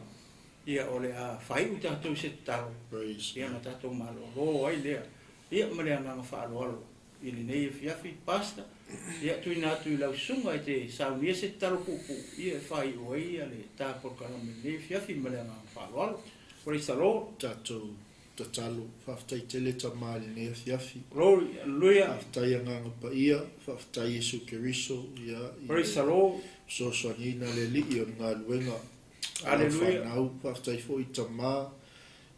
ia o le a faaiu tatou i se tatalo. Praise Ia God. na tatou malolo ai lea. Ia ma le agaga faaaloalo i lenei afiafi, Pastor. Ia tuuina atu i lau susuga e te saunia se tatalo puupuu, ia e faaiu ai ia le ta polokalame i lenei afiafi ma le agaga faaaloalo. Praise the Lord. Tatou tatalo, faafetai tele tama i lenei afiafi. Glory, hallelujah. Faafetai agaga paia, faafetai Iesu Keriso, ia i Praise the le Lord. fesoasoaniina le Alii o le galuega. Hallelujah. Whanau, faafetai foi tama,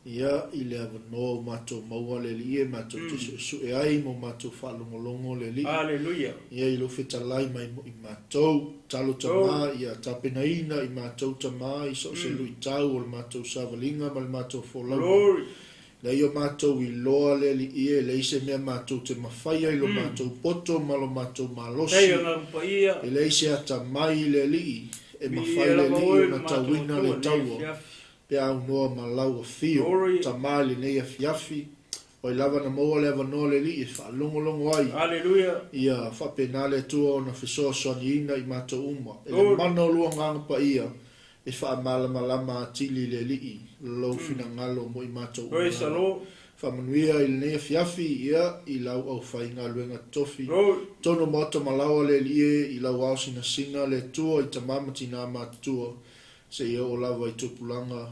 ia i le avanoa o matou maua le Alii e matou te suesue ai mo matou faalogologo le Alii. Hallelujah. Ia i lou fetalai mai mo i matou, talo tama, ia tapenaina i matou tama, i so o se luitau o le matou savaliga ma le matou folauga. Glory. Le ia matou i loa le Alii e leai se mea matou te mafaia i lo matou poto ma lo matou malosi. Tai agaga paia. E leai se atamai le Alii e Viia mafai le lava Alii oe ona le matou tauina le Atua lenei taua. afiafi. Pe aunoa ma lau afio, Glory. tama i lenei afiafi, oi lava na maua le avanoa le Alii e faalogologo ai. Hallelujah. Ia faapena le Atua ona fesoasoaniina i matou uma. E le Glory. mana o lua agaga paia e faamalamalama atili le Alii lou finagalo mo i matou uma. Praise the Lord. Faamanuia i lenei afiafi, ia i lau aufaigaluega tofi. Glory. Tonu maota malaoa le Alii e i lau ao sinasina le Atua i tama ma tina matutua, seia oo lava i tupulaga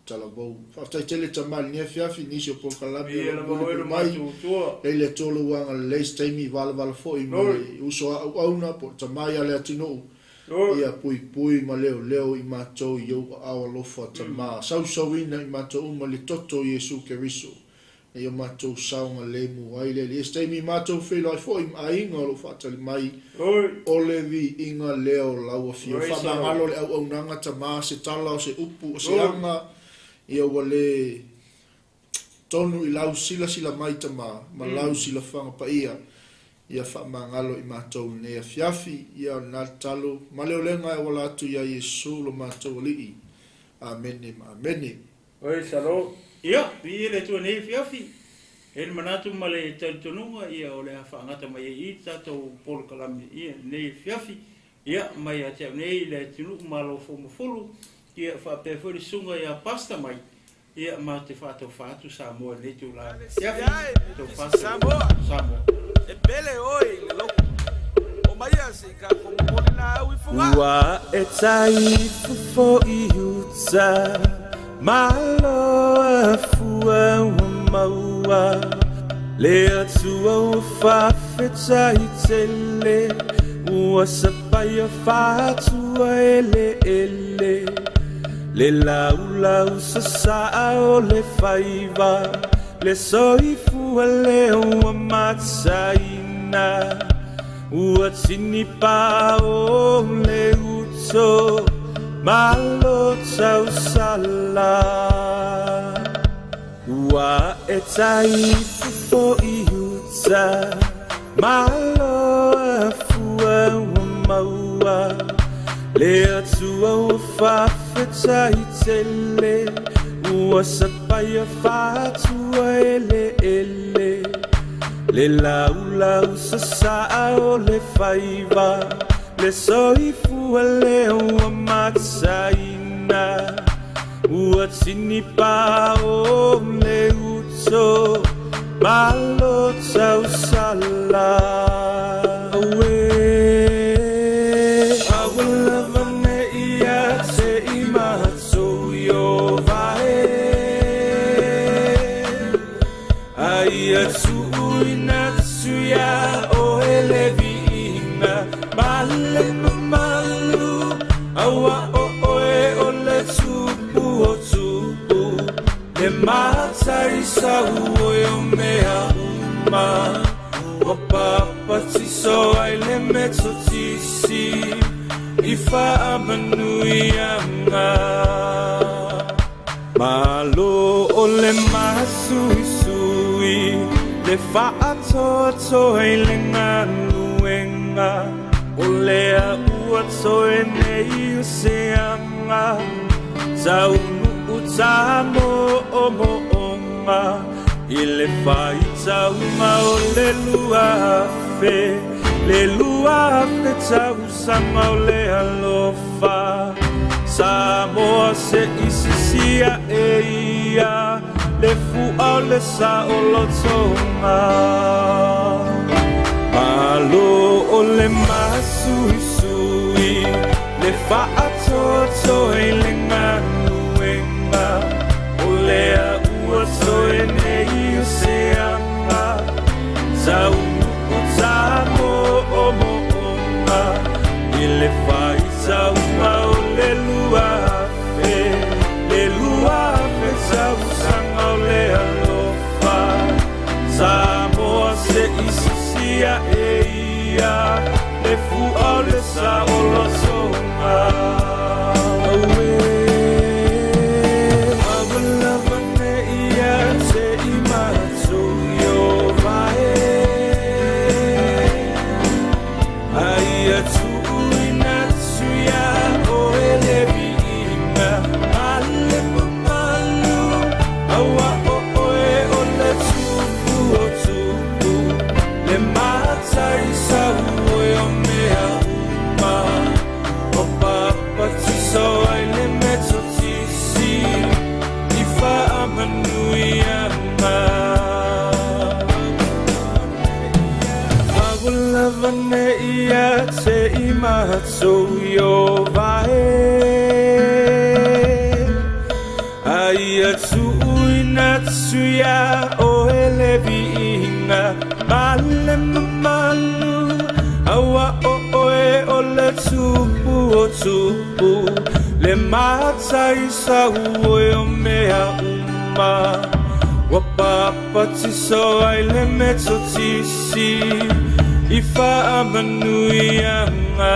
talavou. Faafetai tele tama i lenei afiafi, nisi o polokalame Viia o lava lo oe le mulimuli mai. matou Atua. Lei le Atua lou agalelei se taimi valavala foi ma Glory. le uso auauna po o le tama ia le atunuu. Glory. Ia puipui ma leoleo i matou i ou aao alofa tama. Sausauina i matou uma le toto o Iesu Keriso. Na ia matou saogalemu ai le Alii. Se taimi matou feiloai foi ma aiga o loo faatali mai. Glory. O le viiga lea o lau afio. Praise the Lord. Faamagalo le auaunaga tama, se tala o se upu o se Glory. aga. Ia ua le tonu i lau silasila mai tama, ma lau silafaga paia. Ia faamagalo i matou lenei afiafi, ia o lena tatalo ma le olega e auala atu ia Iesu lo matou Alii. Amene ma amene. Praise the Lord. Ia, viia le Atua nei afiafi. E le manatu ma le talitonuga, ia o le a faagata mai ai i tatou polokalame ia lenei afiafi. Ia, mai ia te au nei le atunuu malo fomafulu. Ia, faapea foi le susuga ia Pastor mai. Ia, ma te faataufa atu Samoa i lenei tulaga. Afiafi, taufa atu Samoa. Samoa. E pele oe i le loko. O mai a se ka komomoli la au i fuga. Ua e taifu fo i uta, malo afua ua maua. Le atua ua faafetai tele, ua sapaia faatua eleele. Le laulau sasaa o le faiva, le soifua lea ua mataina. Ua tini pa o le uto, malo tausala. Ua e taifu fo i uta, malo afua ua maua. Le atua ua faafetai tele, ua sapaia faatua eleele. Le laulau sasaa o le faiva, le soifua lea ua mataina. Ua tinipa o le uto, malo tausala. Auē, aua lava ne i ia te i matou Ieova e. A ia tuuina atu iā oe le viiga ma le mamalu, auā o oe o le Tupu o tupu, le Mataisau o mea uma. Ua papatiso ai le Metotisi i faamanuiaga. Malo o le masuisui, le faatoatoa i le galuega, o lea ua toe nei o se aga, taunuu tamoomooga i le faitauga o le 2000, le 2000 tausaga o le alofa. Samoa se i sisia e ia le fua o le saolotoga. Malo o le masuisui, le faatoatoa i le galuega, o lea ua toe nei o se aga, taunuu tamoomooga i le faitauga o le 2000, le 2000 tausaga o le alofa. Samoa se i sisia e ia le fua o le saolotoga. Auē, aua lava ne i ia te i matou Ieova e. A ia tuuina atu iā oe le viiga ma le mamalu, auā o oe o le Tupu o tupu, le Mataisau o mea uma. Ua papatiso ai le Metotisi i faamanuiaga. Aua lava ne i ia te i matou Ieova e. A ia tuuina atu iā oe le viiga ma le mamalu, auā o oe o le Tupu o tupu, le Mataisau o mea uma. Ua papatiso ai le Metotisi i faamanuiaga.